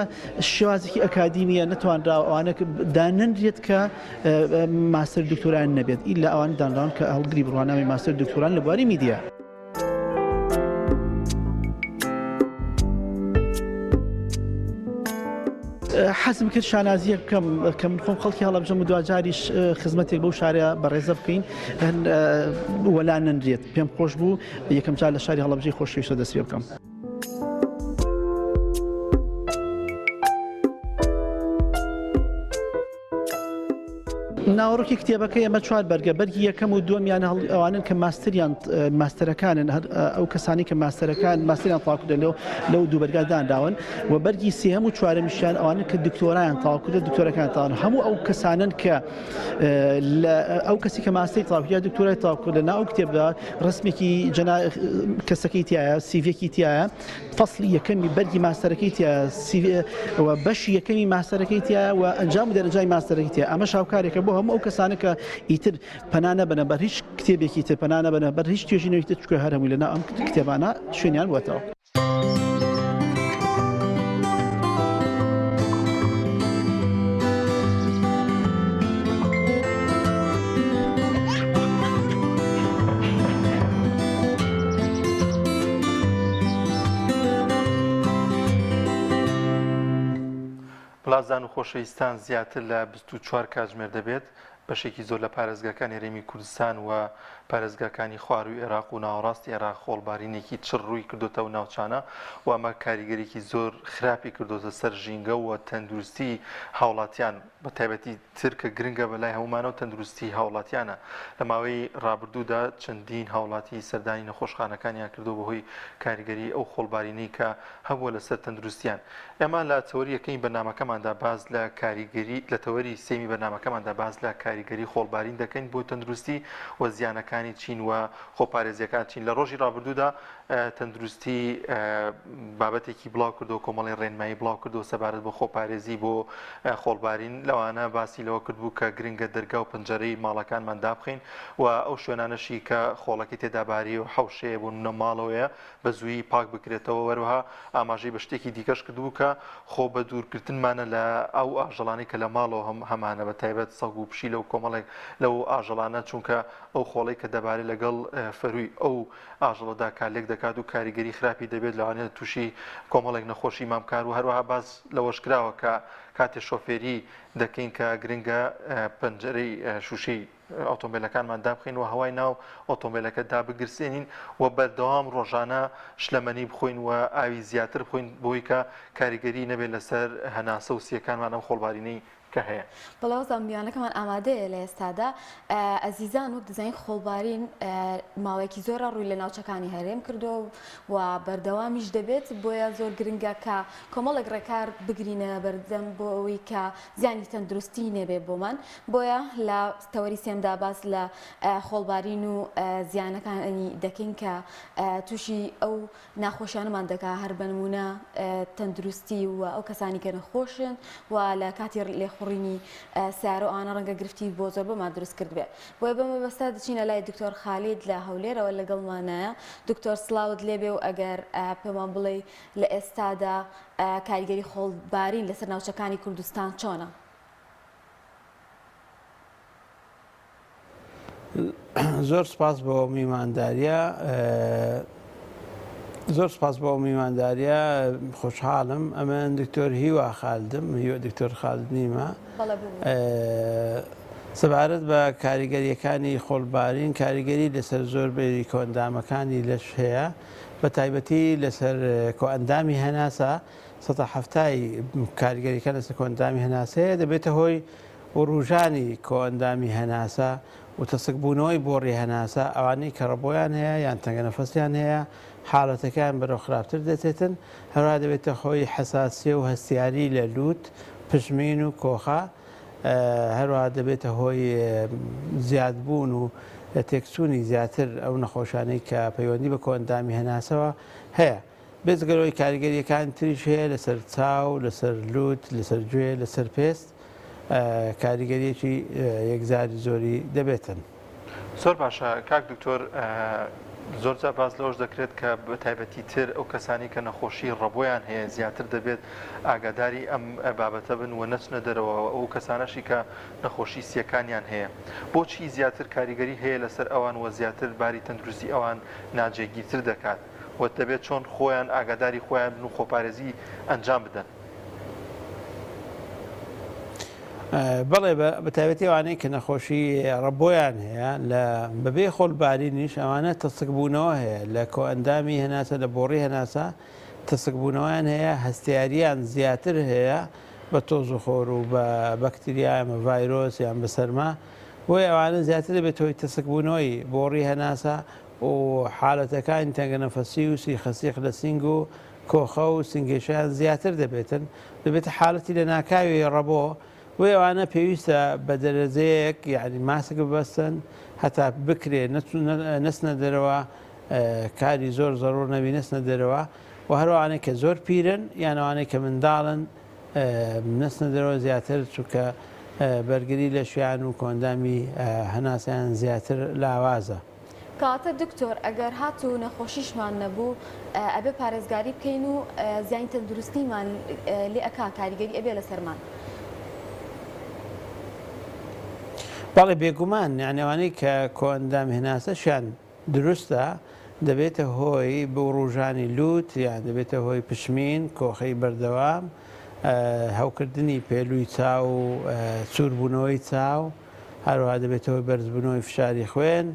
شێوازێکی ئەکادیمیە نەتوانراوە ئەوانە دانەنرێت کە ماستەر دکتۆران نەبێت ئیلا ئەوان دانراون کە هەڵگری بڕوانامەی ماستەر دکتۆران لە بواری میدیا. حەزم کرد شانازیەک بکەم کە من خۆم خەڵکی هەڵەبجەم و دواجاریش خزمەتێک بەو شارە بەڕێزە بکەین وەلا نەنرێت پێم خۆش بوو یەکەم جار لە شاری هەڵەبجەی خۆشەویستە دەست پێ بکەم. ناوەڕۆکی کتێبەکە ئێمە چوار بەرگە بەرگی یەکەم و دووەمیان ئەوانن کە ماستریان ماستەرەکانن ئەو کەسانی کە ماستەرەکان ماستریان تاکو لەو لەو دوو بەرگا دانراون و بەرگی سێهەم و چوارەمیشیان ئەوانن کە دکتۆرایان تاکو دکتۆرەکان تاوان هەموو ئەو کەسانن کە ئەو کەسی کە ماستەری تاکو یا دکتۆرای تاکو لە ناو کتێبدا ڕسمێکی جەنا کەسەکەی تایە سیڤێکی تایە فەسڵی یەکەمی بەرگی ماستەرەکەی تیایە و بەشی یەکەمی ماستەرەکەی تیایە و ئەنجام و دەرەنجامی ماستەرەکەی تیایە ئەمەش هاوکارێکە بۆ هەموو ئەو کەسانە کە ئیتر پەنا نەبەنە بەر هیچ کتێبێکی تر پەنا نەبەنە بەر هیچ توێژینەوەیەکی تر چونکە هەر هەمووی لەناو ئەم کتێبانە شوێنیان بووەتەوە. بڵازان و خۆشەویستان زیاتر لە 24 کاتژمێر دەبێت بەشێکی زۆر لە پارێزگاکانی هەرێمی کوردستان و پارێزگاکانی خواروی عێراق و ناوەڕاستی عێراق خۆڵبارینێکی چڕ ڕووی کردوتە و ناوچانە و ئەمە کاریگەرێکی زۆر خراپی کردوتە سەر ژینگە و تەندروستی هاوڵاتیان بە تایبەتی تر کە گرنگە بە لای هەموومانەوە تەندروستی هاوڵاتیانە. لە ماوەی ڕابردوودا چەندین هاوڵاتی سەردانی نەخۆشخانەکانیان کردووە بەهۆی کاریگەری ئەو خۆڵبارینەی کە هەبووە لەسەر تەندروستیان. ئێمە لە تەوەری یەکەمی بەرنامەکەماندا باس لە کاریگەری لە تەوەری سێیەمی بەرنامەکەماندا باس لە کاریگەری خۆڵبارین دەکەین بۆ تەندروستی و زیانەکانی. ڕێنماییەکانی چین و خۆپارێزیەکان چین؟ لە ڕۆژی ڕابردوودا تەندروستی بابەتێکی بڵاو کردەوە، کۆمەڵی ڕێنمایی بڵاو کردەوە سەبارەت بە خۆپارێزی بۆ خۆڵبارین، لەوانە باسی لەوە کردبوو کە گرنگە دەرگا و پەنجەرەی ماڵەکانمان دابخەین و ئەو شوێنانەشی کە خۆڵەکەی تێدا باریوە و حەوشەیە بۆ نمونە ماڵەوەیە بە زوویی پاک بکرێتەوە، هەروەها ئاماژەی بە شتێکی دیکەش کردبوو کە خۆ بەدوورگرتنمانە لە ئەو ئاژەڵانەی کە لە ماڵەوە هەم هەمانە بە تایبەت سەگ و پشیلە و کۆمەڵێک لەو ئاژەڵانە چونکە ئەو خۆڵەی کە دەبارێت لەگەڵ فەرووی ئەو ئاژەڵەدا کارلێک دەکات و کاریگەری خراپی دەبێت لەوانەیە تووشی کۆمەڵێک نەخۆشیمان بکات و هەروەها باس لەوەش کراوە کە کاتێ شۆفێری دەکەین کە گرنگە پەنجەرەی شووشەی ئۆتۆمبیلەکانمان دابخەین و هەوای ناو ئۆتۆمبیلەکە دابگرسێنین و بەردەوام ڕۆژانە شلەمەنی بخۆین و ئاوی زیاتر بخۆین بۆی کە کاریگەری نەبێت لەسەر هەناسە و سیەکانمان ئەم خۆڵبارینەی کە هەیە. بەڵێ وەزان میوانەکەمان ئامادەیە لە ئێستادا. ئەزیزان وەک دەزانین خۆڵبارین ماوەیەکی زۆرە ڕووی لە ناوچەکانی هەرێم کردووە و بەردەوامیش دەبێت، بۆیە زۆر گرنگە کە کۆمەڵێک ڕێکار بگرینە بەردەم بۆ ئەوەی کە زیانی تەندروستی نەبێت بۆمان، بۆیە لە تەوەری سێمدا باس لە خۆڵبارین و زیانەکانی دەکەین کە تووشی ئەو ناخۆشیانەمان دەکا هەر بە نموونە تەندروستی و ئەو کەسانی کە نەخۆشن و لە کاتی لێخوڕینی سیارە و ئەوانە ڕەنگە گرفتی بۆ زۆربەمان دروست کردبێ بۆیە بەم مەبەستە دەچینە لای دکتۆر خالید لە هەولێرەوە لەگەڵمانایە دکتۆر سڵاوت لێبێ و ئەگەر پێمان بڵێی لە ئێستادا کاریگەری خۆڵبارین لەسەر ناوچەکانی کوردستان چۆنە؟ زۆر سپاس بۆ میوانداریە زۆر سپاس بۆ میوانداریە خۆشحاڵم ئەمە دکتۆر هیوا خالدم هیوە دکتۆر خالد نیمە سەبارەت بە کاریگەریەکانی خۆڵبارین کاریگەری لەسەر زۆربەی کۆئەندامەکانی لەش هەیە بە تایبەتی لەسەر کۆئەندامی هەناسە سەتا حەفتای کاریگەریەکان لەسەر کۆئەندامی هەناسەیە دەبێتە هۆی وروژانی کۆئەندامی هەناسە و تەسکبوونەوەی بۆڕی هەناسە، ئەوانەی کە ڕەبۆیان هەیە یان تەنگەنەفەسیان هەیە حاڵەتەکەیان بەرەو خراپتر دەچێتن، هەروەها دەبێتە هۆی حەساسیە و هەستیاری لە لووت، پژمین و کۆخە، هەروەها دەبێتە هۆی زیادبوون و تێکچوونی زیاتر ئەو نەخۆشانەی کە پەیوەندی بە کۆئەندامی هەناسەوە هەیە. بێجگە لەوەی کاریگەرییەکانی تریش هەیە لەسەر چاو، لەسەر لووت، لەسەر گوێ، لەسەر پێست کاریگەرییەکی یەکجاری زۆری دەبێتن. زۆر باشە کاک دکتۆر زۆر جار باس لەوەش دەکرێت کە بە تایبەتی تر ئەو کەسانی کە نەخۆشی ڕەبۆیان هەیە زیاتر دەبێت ئاگاداری ئەم بابەتە بن و نەچنە دەرەوە ئەو کەسانەشی کە نەخۆشی سیەکانیان هەیە بۆچی زیاتر کاریگەری هەیە لەسەر ئەوان و زیاتر باری تەندروستی ئەوان ناجێگیرتر دەکات و دەبێت چۆن خۆیان ئاگاداری خۆیان بن و خۆپارێزی ئەنجام بدەن؟ بەڵێ بە تایبەتی ئەوانەی کە نەخۆشی ڕەبۆیان هەیە لە بەبێ خۆڵبارینیش ئەوانە تەسکبوونەوە هەیە لە کۆئەندامی هەناسە لە بۆڕی هەناسە تەسکبوونەوەیان هەیە هەستیاریان زیاتر هەیە بە تۆز و خۆر و بە بەکتریا یان بە ڤایرۆس یان بە سەرما بۆیە ئەوانە زیاتر دەبێت هۆی تەسکبوونەوەی بۆڕی هەناسە و حالەتەکانی تەنگەنەفەسی و سیخەسیخ لە سینگ و کۆخە و سنگێشەیان زیاتر دەبێتن، دەبێتە حالەتی لەناکاوی ڕەبۆ، بۆیە ئەوانە پێویستە بە دەرەجەیەک یانی ماسک ببەستن هەتا بکرێ نەچنە دەرەوە کاری زۆر زەڕور نەبی نەچنە دەرەوە و هەروانەی کە زۆر پیرن یان ئەوانەی کە منداڵن نەچنە دەرەوە زیاتر چونکە بەرگری لەشیان و کۆئەندامی هەناسەیان زیاتر لاوازە. کەواتە دکتۆر ئەگەر هاتوو نەخۆشیشمان نەبوو ئەبێ پارێزگاری بکەین و زیانی تەندروستیمان لێ ئەکا کاریگەری ئەبێ لەسەرمان. بەڵێ بێگومان یانی ئەوانەی کە کۆئەندام هەناسەشیان دروستە دەبێتە هۆی بوڕوژانی لوت یان دەبێتە هۆی پشمین، کۆخەی بەردەوام، هەوکردنی پێلوی چاو و سووربوونەوەی چاو، هەروەها دەبێتە هۆی بەرزبوونەوەی فشاری خوێن،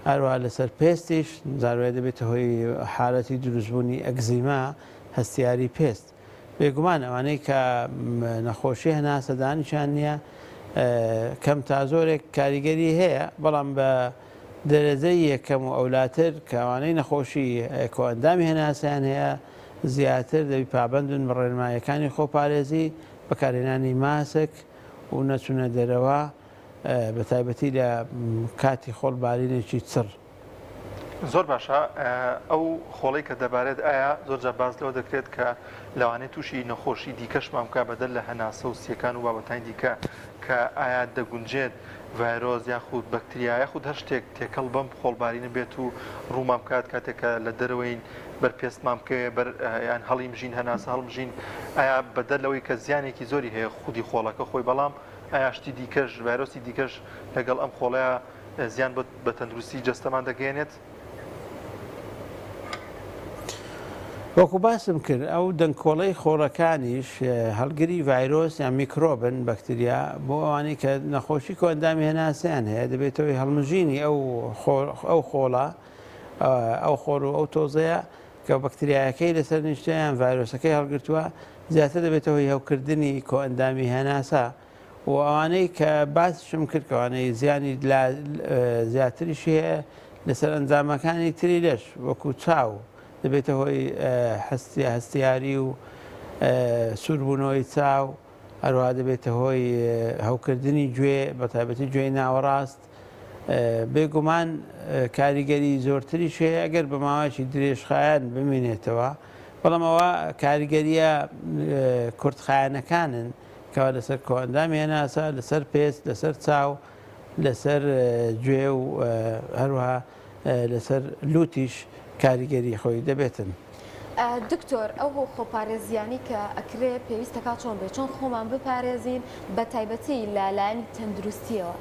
هەروەها لەسەر پێستیش جاروایە دەبێتە هۆی حالەتی دروستبوونی ئەکزیما، هەستیاری پێست. بێگومان ئەوانەی کە نەخۆشی هەناسەدانیشیان نییە کەم تا زۆرێک کاریگەری هەیە، بەڵام بە دەرەجەی یەکەم و ئەولاتر کە ئەوانەی نەخۆشی کۆئەندامی هەناسەیان هەیە زیاتر دەبی پابەند بن بە ڕێنماییەکانی خۆپارێزی، بەکارهێنانی ماسک و نەچوونە دەرەوە. بە تایبەتی لە کاتی خۆڵ بارینێکی چڕ. زۆر باشە ئەو خۆڵەی کە دەبارێت ئایا زۆر جار باس لەوە دەکرێت کە لەوانەیە تووشی نەخۆشی دیکەشمان بکات بەدەر لە هەناسە و سیەکان و بابەتانی دیکە کە ئایا دەگونجێت ڤایرۆس یاخود بەکتریا یاخود هەر شتێک تێکەڵ بەم خۆڵبارینە بێت و ڕوومان بکات کاتێک کە لە دەرەوەین بەر پێستمان بکەوێ بەر یان هەڵیمژین هەناسە هەڵمژین ئایا بەدەر لەوەی کە زیانێکی زۆری هەیە خودی خۆڵەکە خۆی بەڵام ئایا شتی دیکەش ڤایرۆسی دیکەش لەگەڵ ئەم خۆڵەیە زیان بە تەندروستی جەستەمان دەگەیەنێت؟ وەکو باسم کرد ئەو دەنکۆڵەی خۆڵەکانیش هەڵگری ڤایرۆس یان میکرۆبن بەکتریا بۆ ئەوانەی کە نەخۆشی کۆئەندامی هەناسەیان هەیە دەبێتەوەی هەڵمژینی ئەو ئەو خۆڵە ئەو خۆڵ و ئەو تۆزەیە کە بەکتریایەکەی لەسەر نیشتە یان ڤایرۆسەکەی هەڵگرتووە زیاتر دەبێتە هۆی هەوکردنی کۆئەندامی هەناسە و ئەوانەی کە باسیشم کرد کەوانەی زیانی زیاتریشی هەیە لەسەر ئەندامەکانی تری لەش وەکو چاو دەبێتە هۆی هەستیاری و سووربوونەوەی چاو هەروەها دەبێتە هۆی هەوکردنی گوێ بەتایبەتی گوێی ناوەڕاست بێگومان کاریگەری زۆرتریش هەیە ئەگەر بە ماوەیەکی درێژخایەن بمینێتەوە، بەڵام ئەوە کاریگەرییە کورتخایەنەکانن کەوا لەسەر کۆئەندامی هەناسە، لەسەر پێست، لەسەر چاو، لەسەر گوێ و هەروەها لەسەر لوتیش کاریگەری خۆی دەبێتن. دکتۆر ئەو خۆپارێزیانەی کە ئەکرێ پێویستەکا چۆن بێت چۆن خۆمان بپارێزین بە تایبەتی لە لایەنی تەندروستیەوە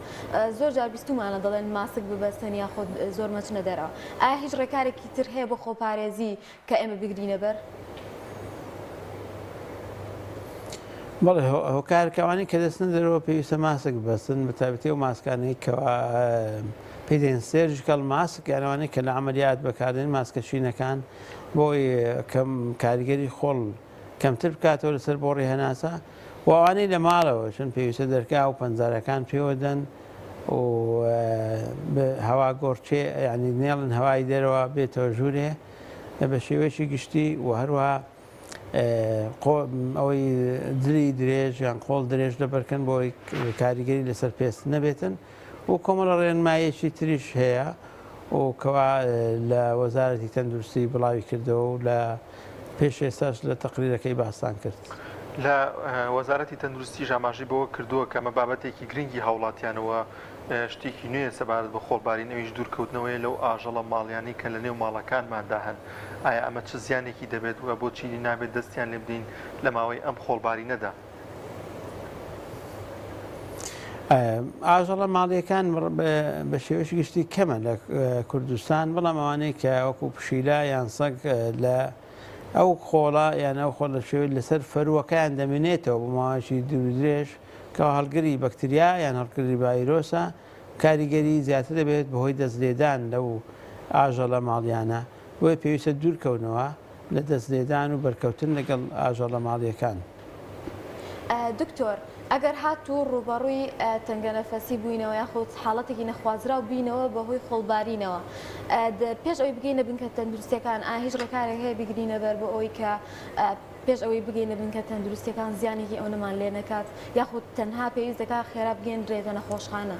زۆر جار بیستومانە دەڵێن ماسک ببەستن یاخود زۆر مەچنە دەرەوە ئایا هیچ ڕێکارێکی تر هەیە بۆ خۆپارێزی کە ئێمە بگرینە بەر؟ بەڵێ هۆکارەکە ئەوانەی کە دەچنە دەرەوە پێویستە ماسک ببەستن بە تایبەتی ئەو ماسکانەی کەوا پێی دەڵێن surgical mask یان ئەوانەی کە لە عەمەلیات بەکاردێن ماسکە شینەکان بۆی کەم کاریگەری خۆڵ کەمتر بکاتەوە لەسەر بۆڕی هەناسە و ئەوانەی لە ماڵەوەشن پێویستە دەرگا و پەنجەرەکان پێوەدەن و هەوا گۆڕچێ یعنی نێڵن هەوای دەرەوە بێتەوە ژوورێ بە شێوەیەکی گشتی و هەروەها ئەوەی جلی درێژ یان قۆڵ درێژ لەبەرکەن بۆی کاریگەری لەسەر پێست نەبێتن و کۆمەڵە ڕێنماییەکی تریش هەیە و کەوا لە وەزارەتی تەندروستی بڵاوی کردەوە و لە پێش ئێستاش لە تەقریرەکەی باستان کرد. لە وەزارەتی تەندروستیش ئاماژەی بەوە کردووە کە ئەمە بابەتێکی گرنگی هاوڵاتیانە و شتێکی نوێیە سەبارەت بە خۆڵبارین ئەویش دوورکەوتنەوەیە لەو ئاژەڵە ماڵیانەی کە لەنێو ماڵەکانماندا هەن، ئایا ئەمە چ زیانێکی دەبێت و بۆچی نابێت دەستیان لێ بدەین لە ماوەی ئەم خۆڵبارینەدا؟ ئاژەڵە ماڵیەکان بە شێوەیەکی گشتی کەمە لە کوردستان، بەڵام ئەوانەی کە وەکو پشیلە یان سەگ لە ئەو خۆڵە یان ئەو خۆڵ لە شێوەی لەسەر فەروەکەیان دەمێنێتەوە بۆ ماوەیەکی دوورودرێژ کەوا هەڵگری بەکتریا یان هەڵگری ڤایرۆسە کاریگەری زیاتر دەبێت بەهۆی دەست لێدان لەو ئاژەڵە ماڵیانە، بۆیە پێویستە دوورکەونەوە لە دەست لێدان و بەرکەوتن لەگەڵ ئاژەڵە ماڵیەکان. دکتۆر ئەگەر هاتوو ڕووبەڕووی تەنگەنەفەسی بووینەوە یاخود حاڵەتێکی نەخوازراو بینەوە بەهۆی خۆڵبارینەوە پێش ئەوەی بگەینە بنکە تەندروستیەکان ئایا هیچ ڕێکارێک هەیە بیگرینە بەر بۆ ئەوەی کە پێش ئەوەی بگەینە بنکە تەندروستیەکان زیانێکی ئەونەمان لێ نەکات یاخود تەنها پێویست دەکات خێرا بگەیەنرێتە نەخۆشخانە؟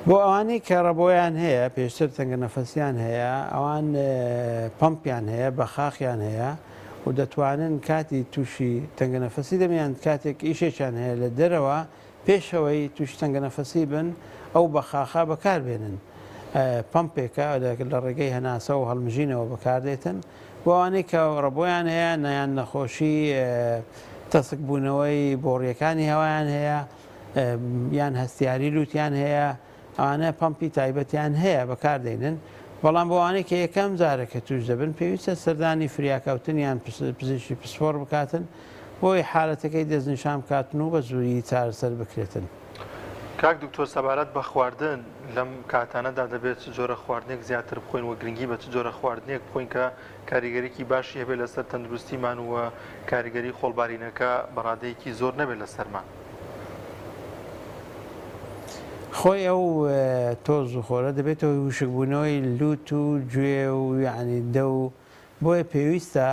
بۆ ئەوانەی کە ڕەبۆیان هەیە پێشتر تەنگەنەفەسیان هەیە ئەوان پەمپیان هەیە بەخاخیان هەیە و دەتوانن کاتی تووشی تەنگەنەفەسی دەبن یان کاتێک ئیشێکیان هەیە لە دەرەوە پێش ئەوەی تووشی تەنگەنەفەسی بن ئەو بەخاخە بەکاربێنن پەمپێکە لە ڕێگەی هەناسە و هەڵمژینەوە بەکاردێتن بۆ ئەوانەی کە ڕەبۆیان هەیە یان نەخۆشی تەسکبوونەوەی بۆڕیەکانی هەوایان هەیە یان هەستیاری لوتیان هەیە ئەوانە پەمپی تایبەتیان هەیە بەکاردێنن بەڵام بۆ ئەوانەی کە یەکەم جارە کە توش دەبن پێویستە سەردانی فریاکەوتن یان پزیشکی پسپۆڕ بکاتن بۆی حالەتەکەی دەستنیشان بکاتن و بە زوویی چارەسەر بکرێتن. کاک دکتۆر سەبارەت بە خواردن لەم کاتانەدا دەبێت چ جۆرە خواردنێک زیاتر بخۆین و گرنگی بە چ جۆرە خواردنێک بخۆین کە کاریگەریی باشی هەبێت لەسەر تەندروستیمان و کاریگەری خۆڵبارینەکە بە ڕادەیەکی زۆر نەبێت لەسەرمان؟ خۆی ئەو تۆز و خۆلە دەبێتە هۆی وشکبوونەوەی لوت و گوێ و یەعنی دەو بۆیە پێویستە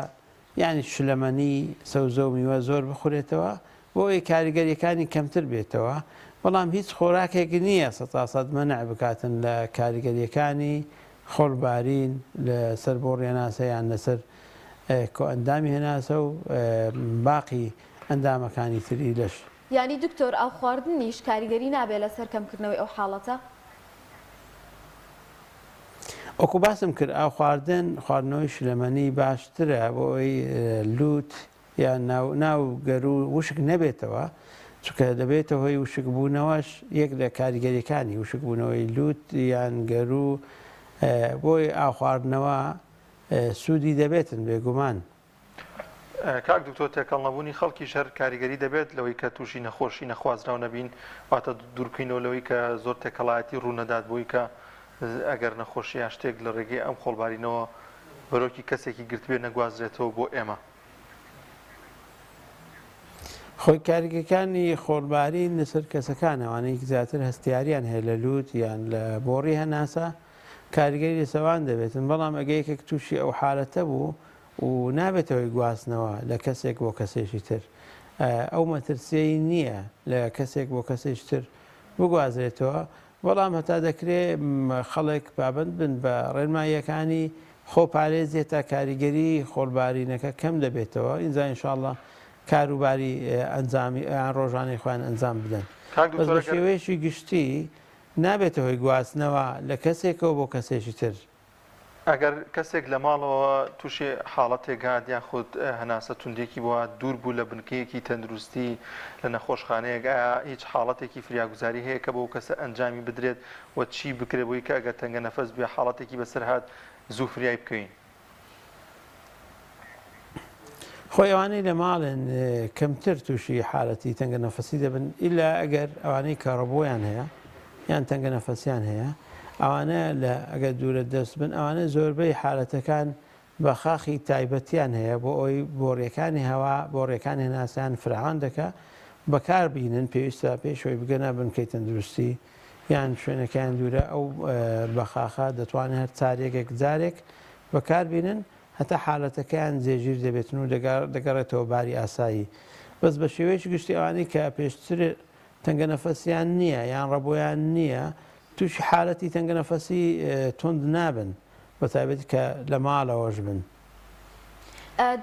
یەعنی شلەمەنی سەوزە و میوە زۆر بخورێتەوە. بۆ ئەوەی کاریگەریەکانی کەمتر بێتەوە، بەڵام هیچ خۆراکێک نییە سەتاسەد مەنع بکاتن لە کاریگەریەکانی خۆڵبارین لە سەر بۆڕی هەناسە یان لەسەر کۆئەندامی هەناسە و باقی ئەندامەکانی تری لەش. یانی دکتۆر ئاو خواردنیش کاریگەری نابێ لەسەر کەمکردنەوەی ئەو حاڵەتە؟ وەکو باسم کرد ئاو خواردن، خواردنەوەی شلەمەنی باشترە بۆ ئەوەی لوت یان ناو ناو گەروو وشک نەبێتەوە، چونکە دەبێتە هۆی وشکبوونەوەش، یەک لە کاریگەریەکانی وشکبوونەوەی لوت یان گەروو بۆی ئاو خواردنەوە سوودی دەبێتن بێگومان. کاک دکتۆر تێکەڵ نەبوونی خەڵکیش هەر کاریگەری دەبێت لەوەی کە تووشی نەخۆشی نەخوازراو نەبین واتە دووربکەینەوە لەوەی کە زۆر تێکەڵایەتی ڕوو نەدات بۆی کە ئەگەر نەخۆشی یان شتێک لە ڕێگەی ئەم خۆڵبارینەوە بەرۆکی کەسێکی گرتبێ نەگوازرێتەوە بۆ ئێمە. خۆی کاریگەکانی خۆڵبارین لەسەر کەسەکان ئەوانەی زیاتر هەستیاریان هەیە لە لووت یان لە بۆڕی هەناسە کاریگەری لەسەوان دەبێتن بەڵام ئەگە یەکێک تووشی ئەو حالەتە بوو و نابێتە هۆی گواستنەوە لە کەسێک بۆ کەسێکی تر. ئەو مەترسییەی نییە لە کەسێک بۆ کەسێکی تر بگوازرێتەوە، بەڵام هەتا دەکرێ خەڵک پابەند بن بە ڕێنماییەکانی خۆپارێزی هەتا کاریگەری خۆڵبارینەکە کەم دەبێتەوە، ئینجا ان شاء اللە کاروباری ئەنجامی یان ڕۆژانەی خۆیان ئەنجام بدەن. کاک بەس دکتۆر بە ئەگەر. شێوەیەکی گشتی نابێتە هۆی گواستنەوە لە کەسێکەوە بۆ کەسێکی تر. ئەگەر کەسێک لە ماڵەوە تووشی حاڵەتێک هات یاخود هەناسە توندێکی بۆ هات دوور بوو لە بنکەیەکی تەندروستی لە نەخۆشخانەیەک ئایا هیچ حاڵەتێکی فریاگوزاری هەیە کە بەو کەسە ئەنجامی بدرێت و چی بکرێت بۆی کە ئەگەر تەنگە نەفەس بوو یا حاڵەتێکی بەسەر هات زوو فریای بکەوین؟ خۆی ئەوانەی لە ماڵێن کەمتر تووشی حالەتی تەنگە نەفەسی دەبن ئیلا ئەگەر ئەوانەی کە ڕەبۆیان هەیە یان تەنگە نەفەسیان هەیە ئەوانە لە ئەگەر دوورە دەست بن ئەوانە زۆربەی حالەتەکان بە خاخی تایبەتیان هەیە بۆ ئەوی بۆڕیەکانی هەوا بۆڕیەکانی هەناسیان فراوان دەکا بەکار بینن پێویستە پێشەوەی بگەنە بنکەی تەندروستی یان شوێنەکەیان دوورە ئەو بەخاخە دەتوانن هەر چارێکێک جارێک بەکار بینن هەتا حالەتەکەیان جێگیر دەبێتن و دەگەڕێتەوە باری ئاسایی بەس بە شێوەیەکی گشتی ئەوانەی کە پێشتر تەنگەنەفەسیان نییە یان ڕەبۆیان نییە تووشی حالەتی تەنگەنەفەسی توند نابن بە تایبەتی کە لە ماڵەوەش بن.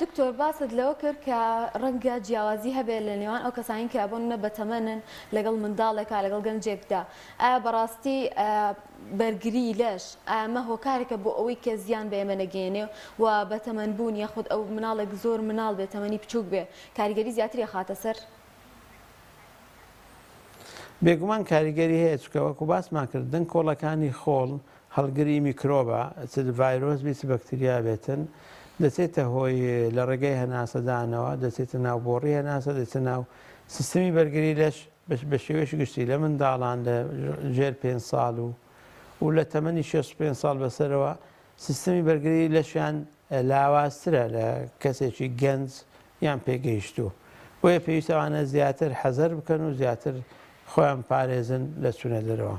دکتۆر باست لەوە کرد کە ڕەنگە جیاوازی هەبێت لە نێوان ئەو کەسانی کە بۆ نمونە بەتەمەنن لەگەڵ منداڵێکا لەگەڵ گەنجێکدا ئایا بەڕاستی بەرگری لەش ئەمە هۆکارێکە بۆ ئەوەی کە زیان بە ئێمە نەگەیەنێ و بەتەمەن بوون یاخود ئەو مناڵێک زۆر مناڵ بێ تەمەنی بچووک بێ کاریگەری زیاتری ئەخاتە سەر؟ بێگومان کاریگەری هەیە چونکە وەکو باسمان کرد دەنکۆڵەکانی خۆڵ هەڵگری میکرۆبە چ ڤایرۆس بێت چ بەکتریا بێتن دەچێتە هۆی لە ڕێگەی هەناسەدانەوە دەچێتە ناو بۆڕی هەناسە دەچێتە ناو سیستمی بەرگری لەش بە شێوەیەکی گشتی لە منداڵان لە ژێر پێنج ساڵ و و لە تەمەنی 65 ساڵ بەسەرەوە سیستمی بەرگری لەشیان لاوازترە لە کەسێکی گەنج یان پێگەیشتوو بۆیە پێویستە ئەوانە زیاتر حەزەر بکەن و زیاتر خۆیان بپارێزن لە چوونە دەرەوە.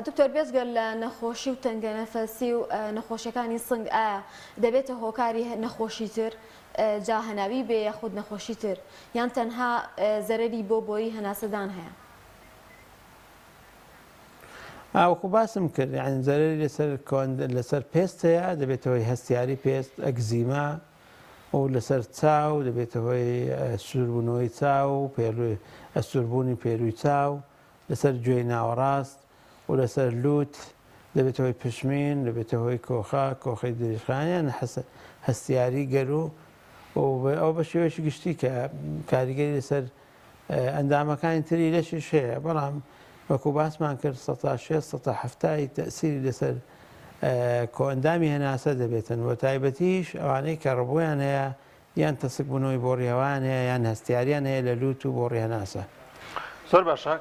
دکتۆر بێجگە لە نەخۆشی و تەنگەنەفەسی و نەخۆشیەکانی سنگ ئایا دەبێتە هۆکاری نەخۆشی تر جا هەناوی بێ یاخود نەخۆشی تر یان تەنها زەرەری بۆ بۆری هەناسەدان هەیە؟ وەکو باسم کرد یانی زەرەری لەسەر لەسەر پێست هەیە دەبێتە هۆی هەستیاری پێست ئەگزیما و لەسەر چاو دەبێتە هۆی سووربوونەوەی چاو و پێلوی ئەستووربوونی پێلوی چاو لەسەر گوێی ناوەڕاست و لەسەر لووت دەبێتە هۆی پشمین، دەبێتە هۆی کۆخە، کۆخەی درێژخایەن یان هەستیاری گەروو و ئەوە بە شێوەیەکی گشتی کە کاریگەری لەسەر ئەندامەکانی تری لەشیش هەیە، بەڵام وەکو باسمان کرد سەتا شێست سەتا حەفتای تەئسیری لەسەر کۆئەندامی هەناسە دەبێتن و تایبەتیش ئەوانەی کە ڕەبۆیان هەیە یان تەسک بوونەوەی بۆڕی هەوایان هەیە یان هەستیاریان هەیە لە لووت و بۆڕی هەناسە. زۆر باشە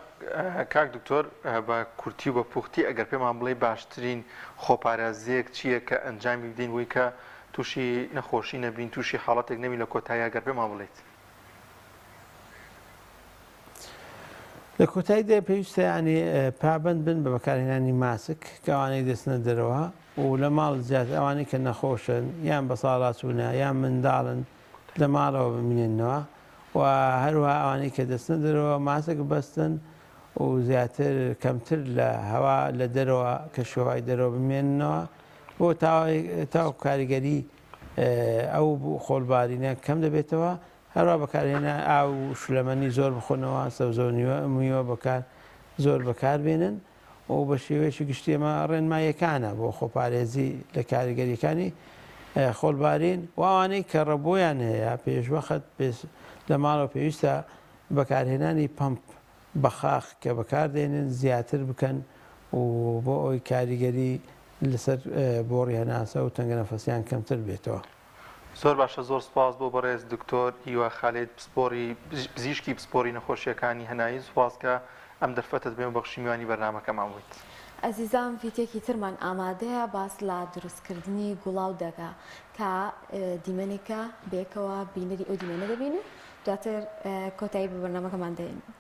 کاک دکتۆر بە کورتی و بە پوختی ئەگەر پێمان بڵێی باشترین خۆپارێزیەک چییە کە ئەنجامی بدەین بۆی کە تووشی نەخۆشی نەبین تووشی حاڵەتێک نەبین لە کۆتاییا گەر پێمان بڵێیت. لە کۆتاییدا پێویستە یانی پابەند بن بە بەکارهێنانی ماسک کە ئەوانەی دەچنە دەرەوە و لە ماڵ زیاتر ئەوانەی کە نەخۆشن یان بەساڵاچوونە یان منداڵن لە ماڵەوە بمینێنەوە و هەروەها ئەوانەی کە دەچنە دەرەوە ماسک ببەستن و زیاتر کەمتر لە هەوا لە دەرەوە کەشوهەوای دەرەوە بمێننەوە بۆ تاوەکو کاریگەری ئەو خۆڵبارینە کەم دەبێتەوە هەروە بەکارهێنا ئاو و شلەمەنی زۆر بخۆنەوە سەوزە و میوە بەکار زۆر بەکاربێنن و بە شێوەیەکی گشتی ئەمە ڕێنماییەکانە بۆ خۆپارێزی لە کاریگەریەکانی خۆڵبارین و ئەوانەی کە ڕەبۆیان هەیە پێشوەخت لە ماڵەوە پێویستە بەکارهێنانی پەمپ بەخاخ کە بەکاردێنن زیاتر بکەن و بۆ ئەوەی کاریگەری لەسەر بۆڕی هەناسە و تەنگەنەفەسیان کەمتر بێتەوە. زۆر باشە زۆر سوپاس بۆ بەڕێز دکتۆر هیوا خالید پسپۆڕی پزیشکی پسپۆڕی نەخۆشیەکانی هەنایی سوپاس کە ئەم دەرفەتەت بێ بەخشی میوانی بەرنامەکەمان بوویت. ئەزیزان ڤیدیۆکی ترمان ئامادەیە باس لە دروستکردنی گوڵاو دەکا کە دیمەنێکە بەیەکەوە بینەری ئەو دیمەنە دەبین و دواتر کۆتایی بە بەرنامەکەمان دەێنین.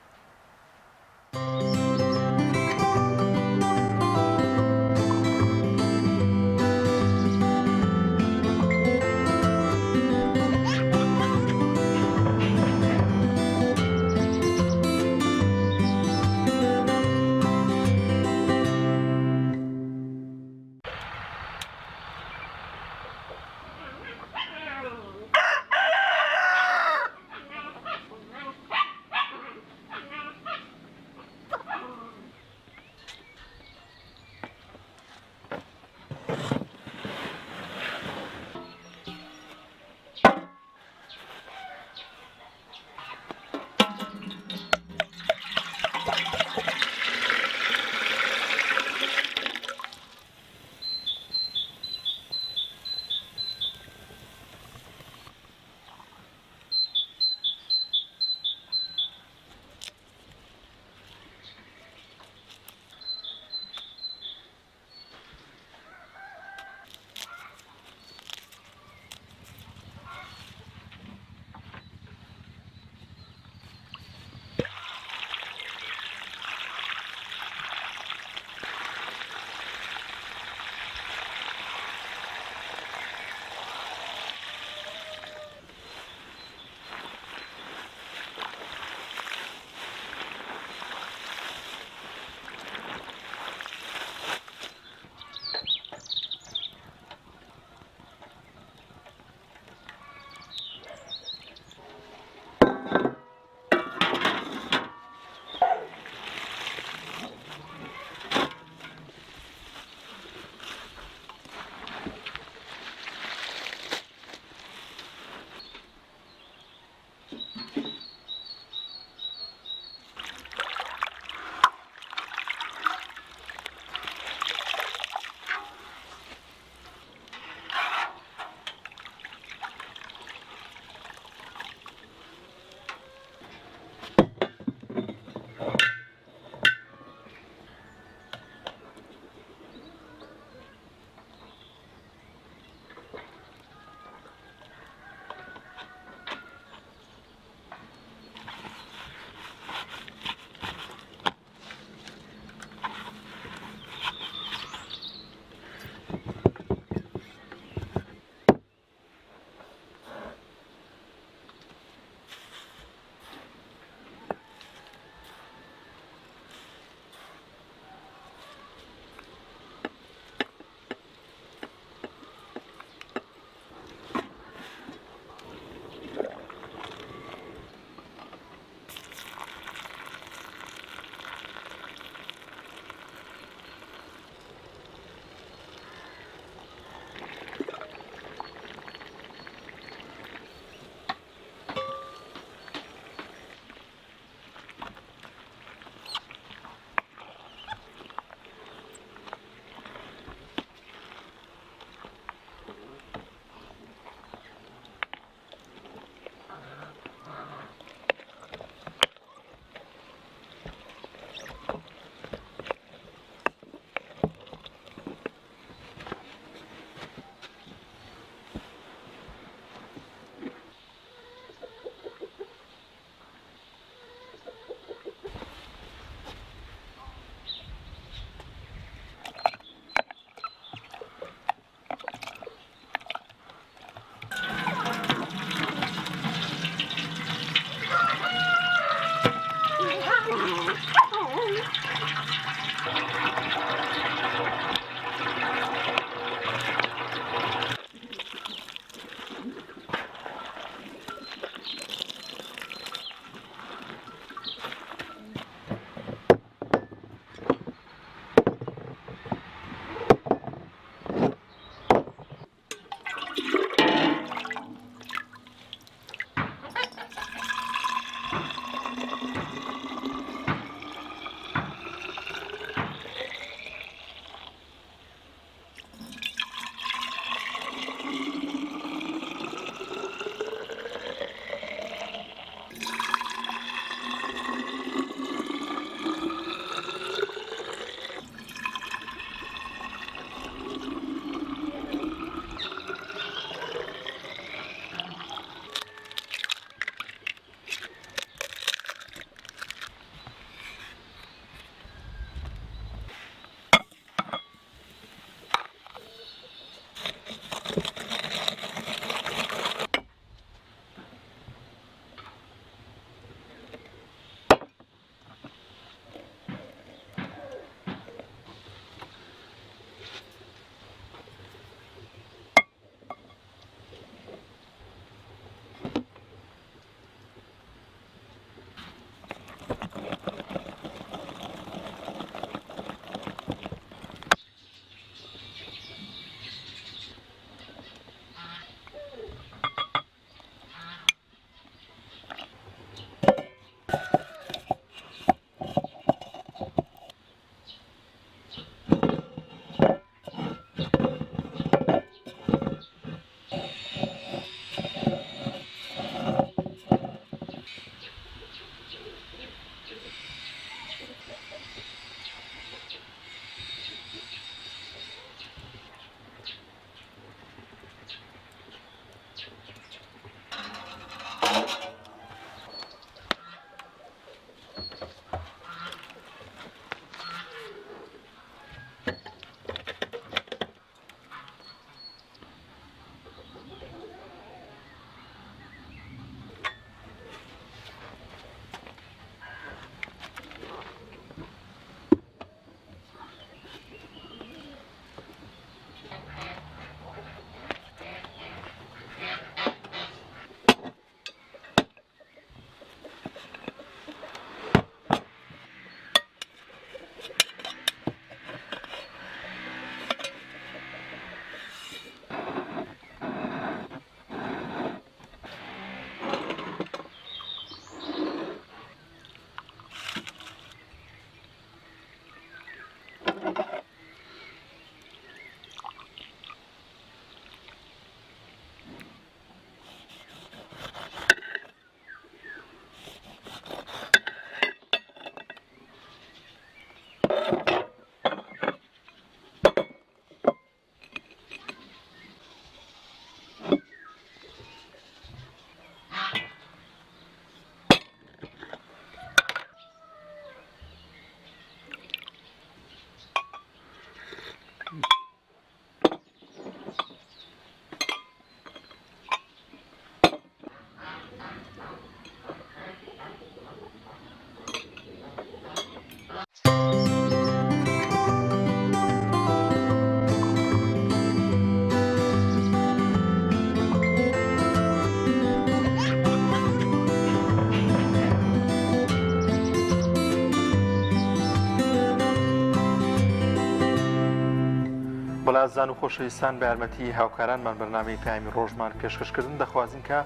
بەڵێ ئازیزان و خۆشەویستان بە یارمەتی هاوکارانمان بەرنامەی پەیامی ڕۆژمان پێشکەشکردن دەخوازین کە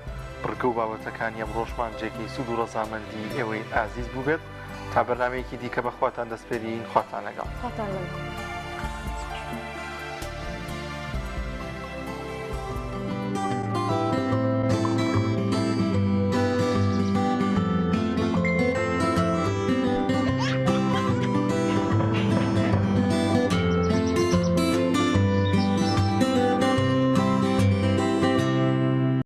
بڕگە و بابەتەکانی ئەمڕۆشمان جێگەی سوود و ڕەزامەندی ئێوەی ئازیز بووبێت تا بەرنامەیەکی دیکە بە خواتان دەسپێرین خواتان لەگەڵ. خواتان لەگەڵ.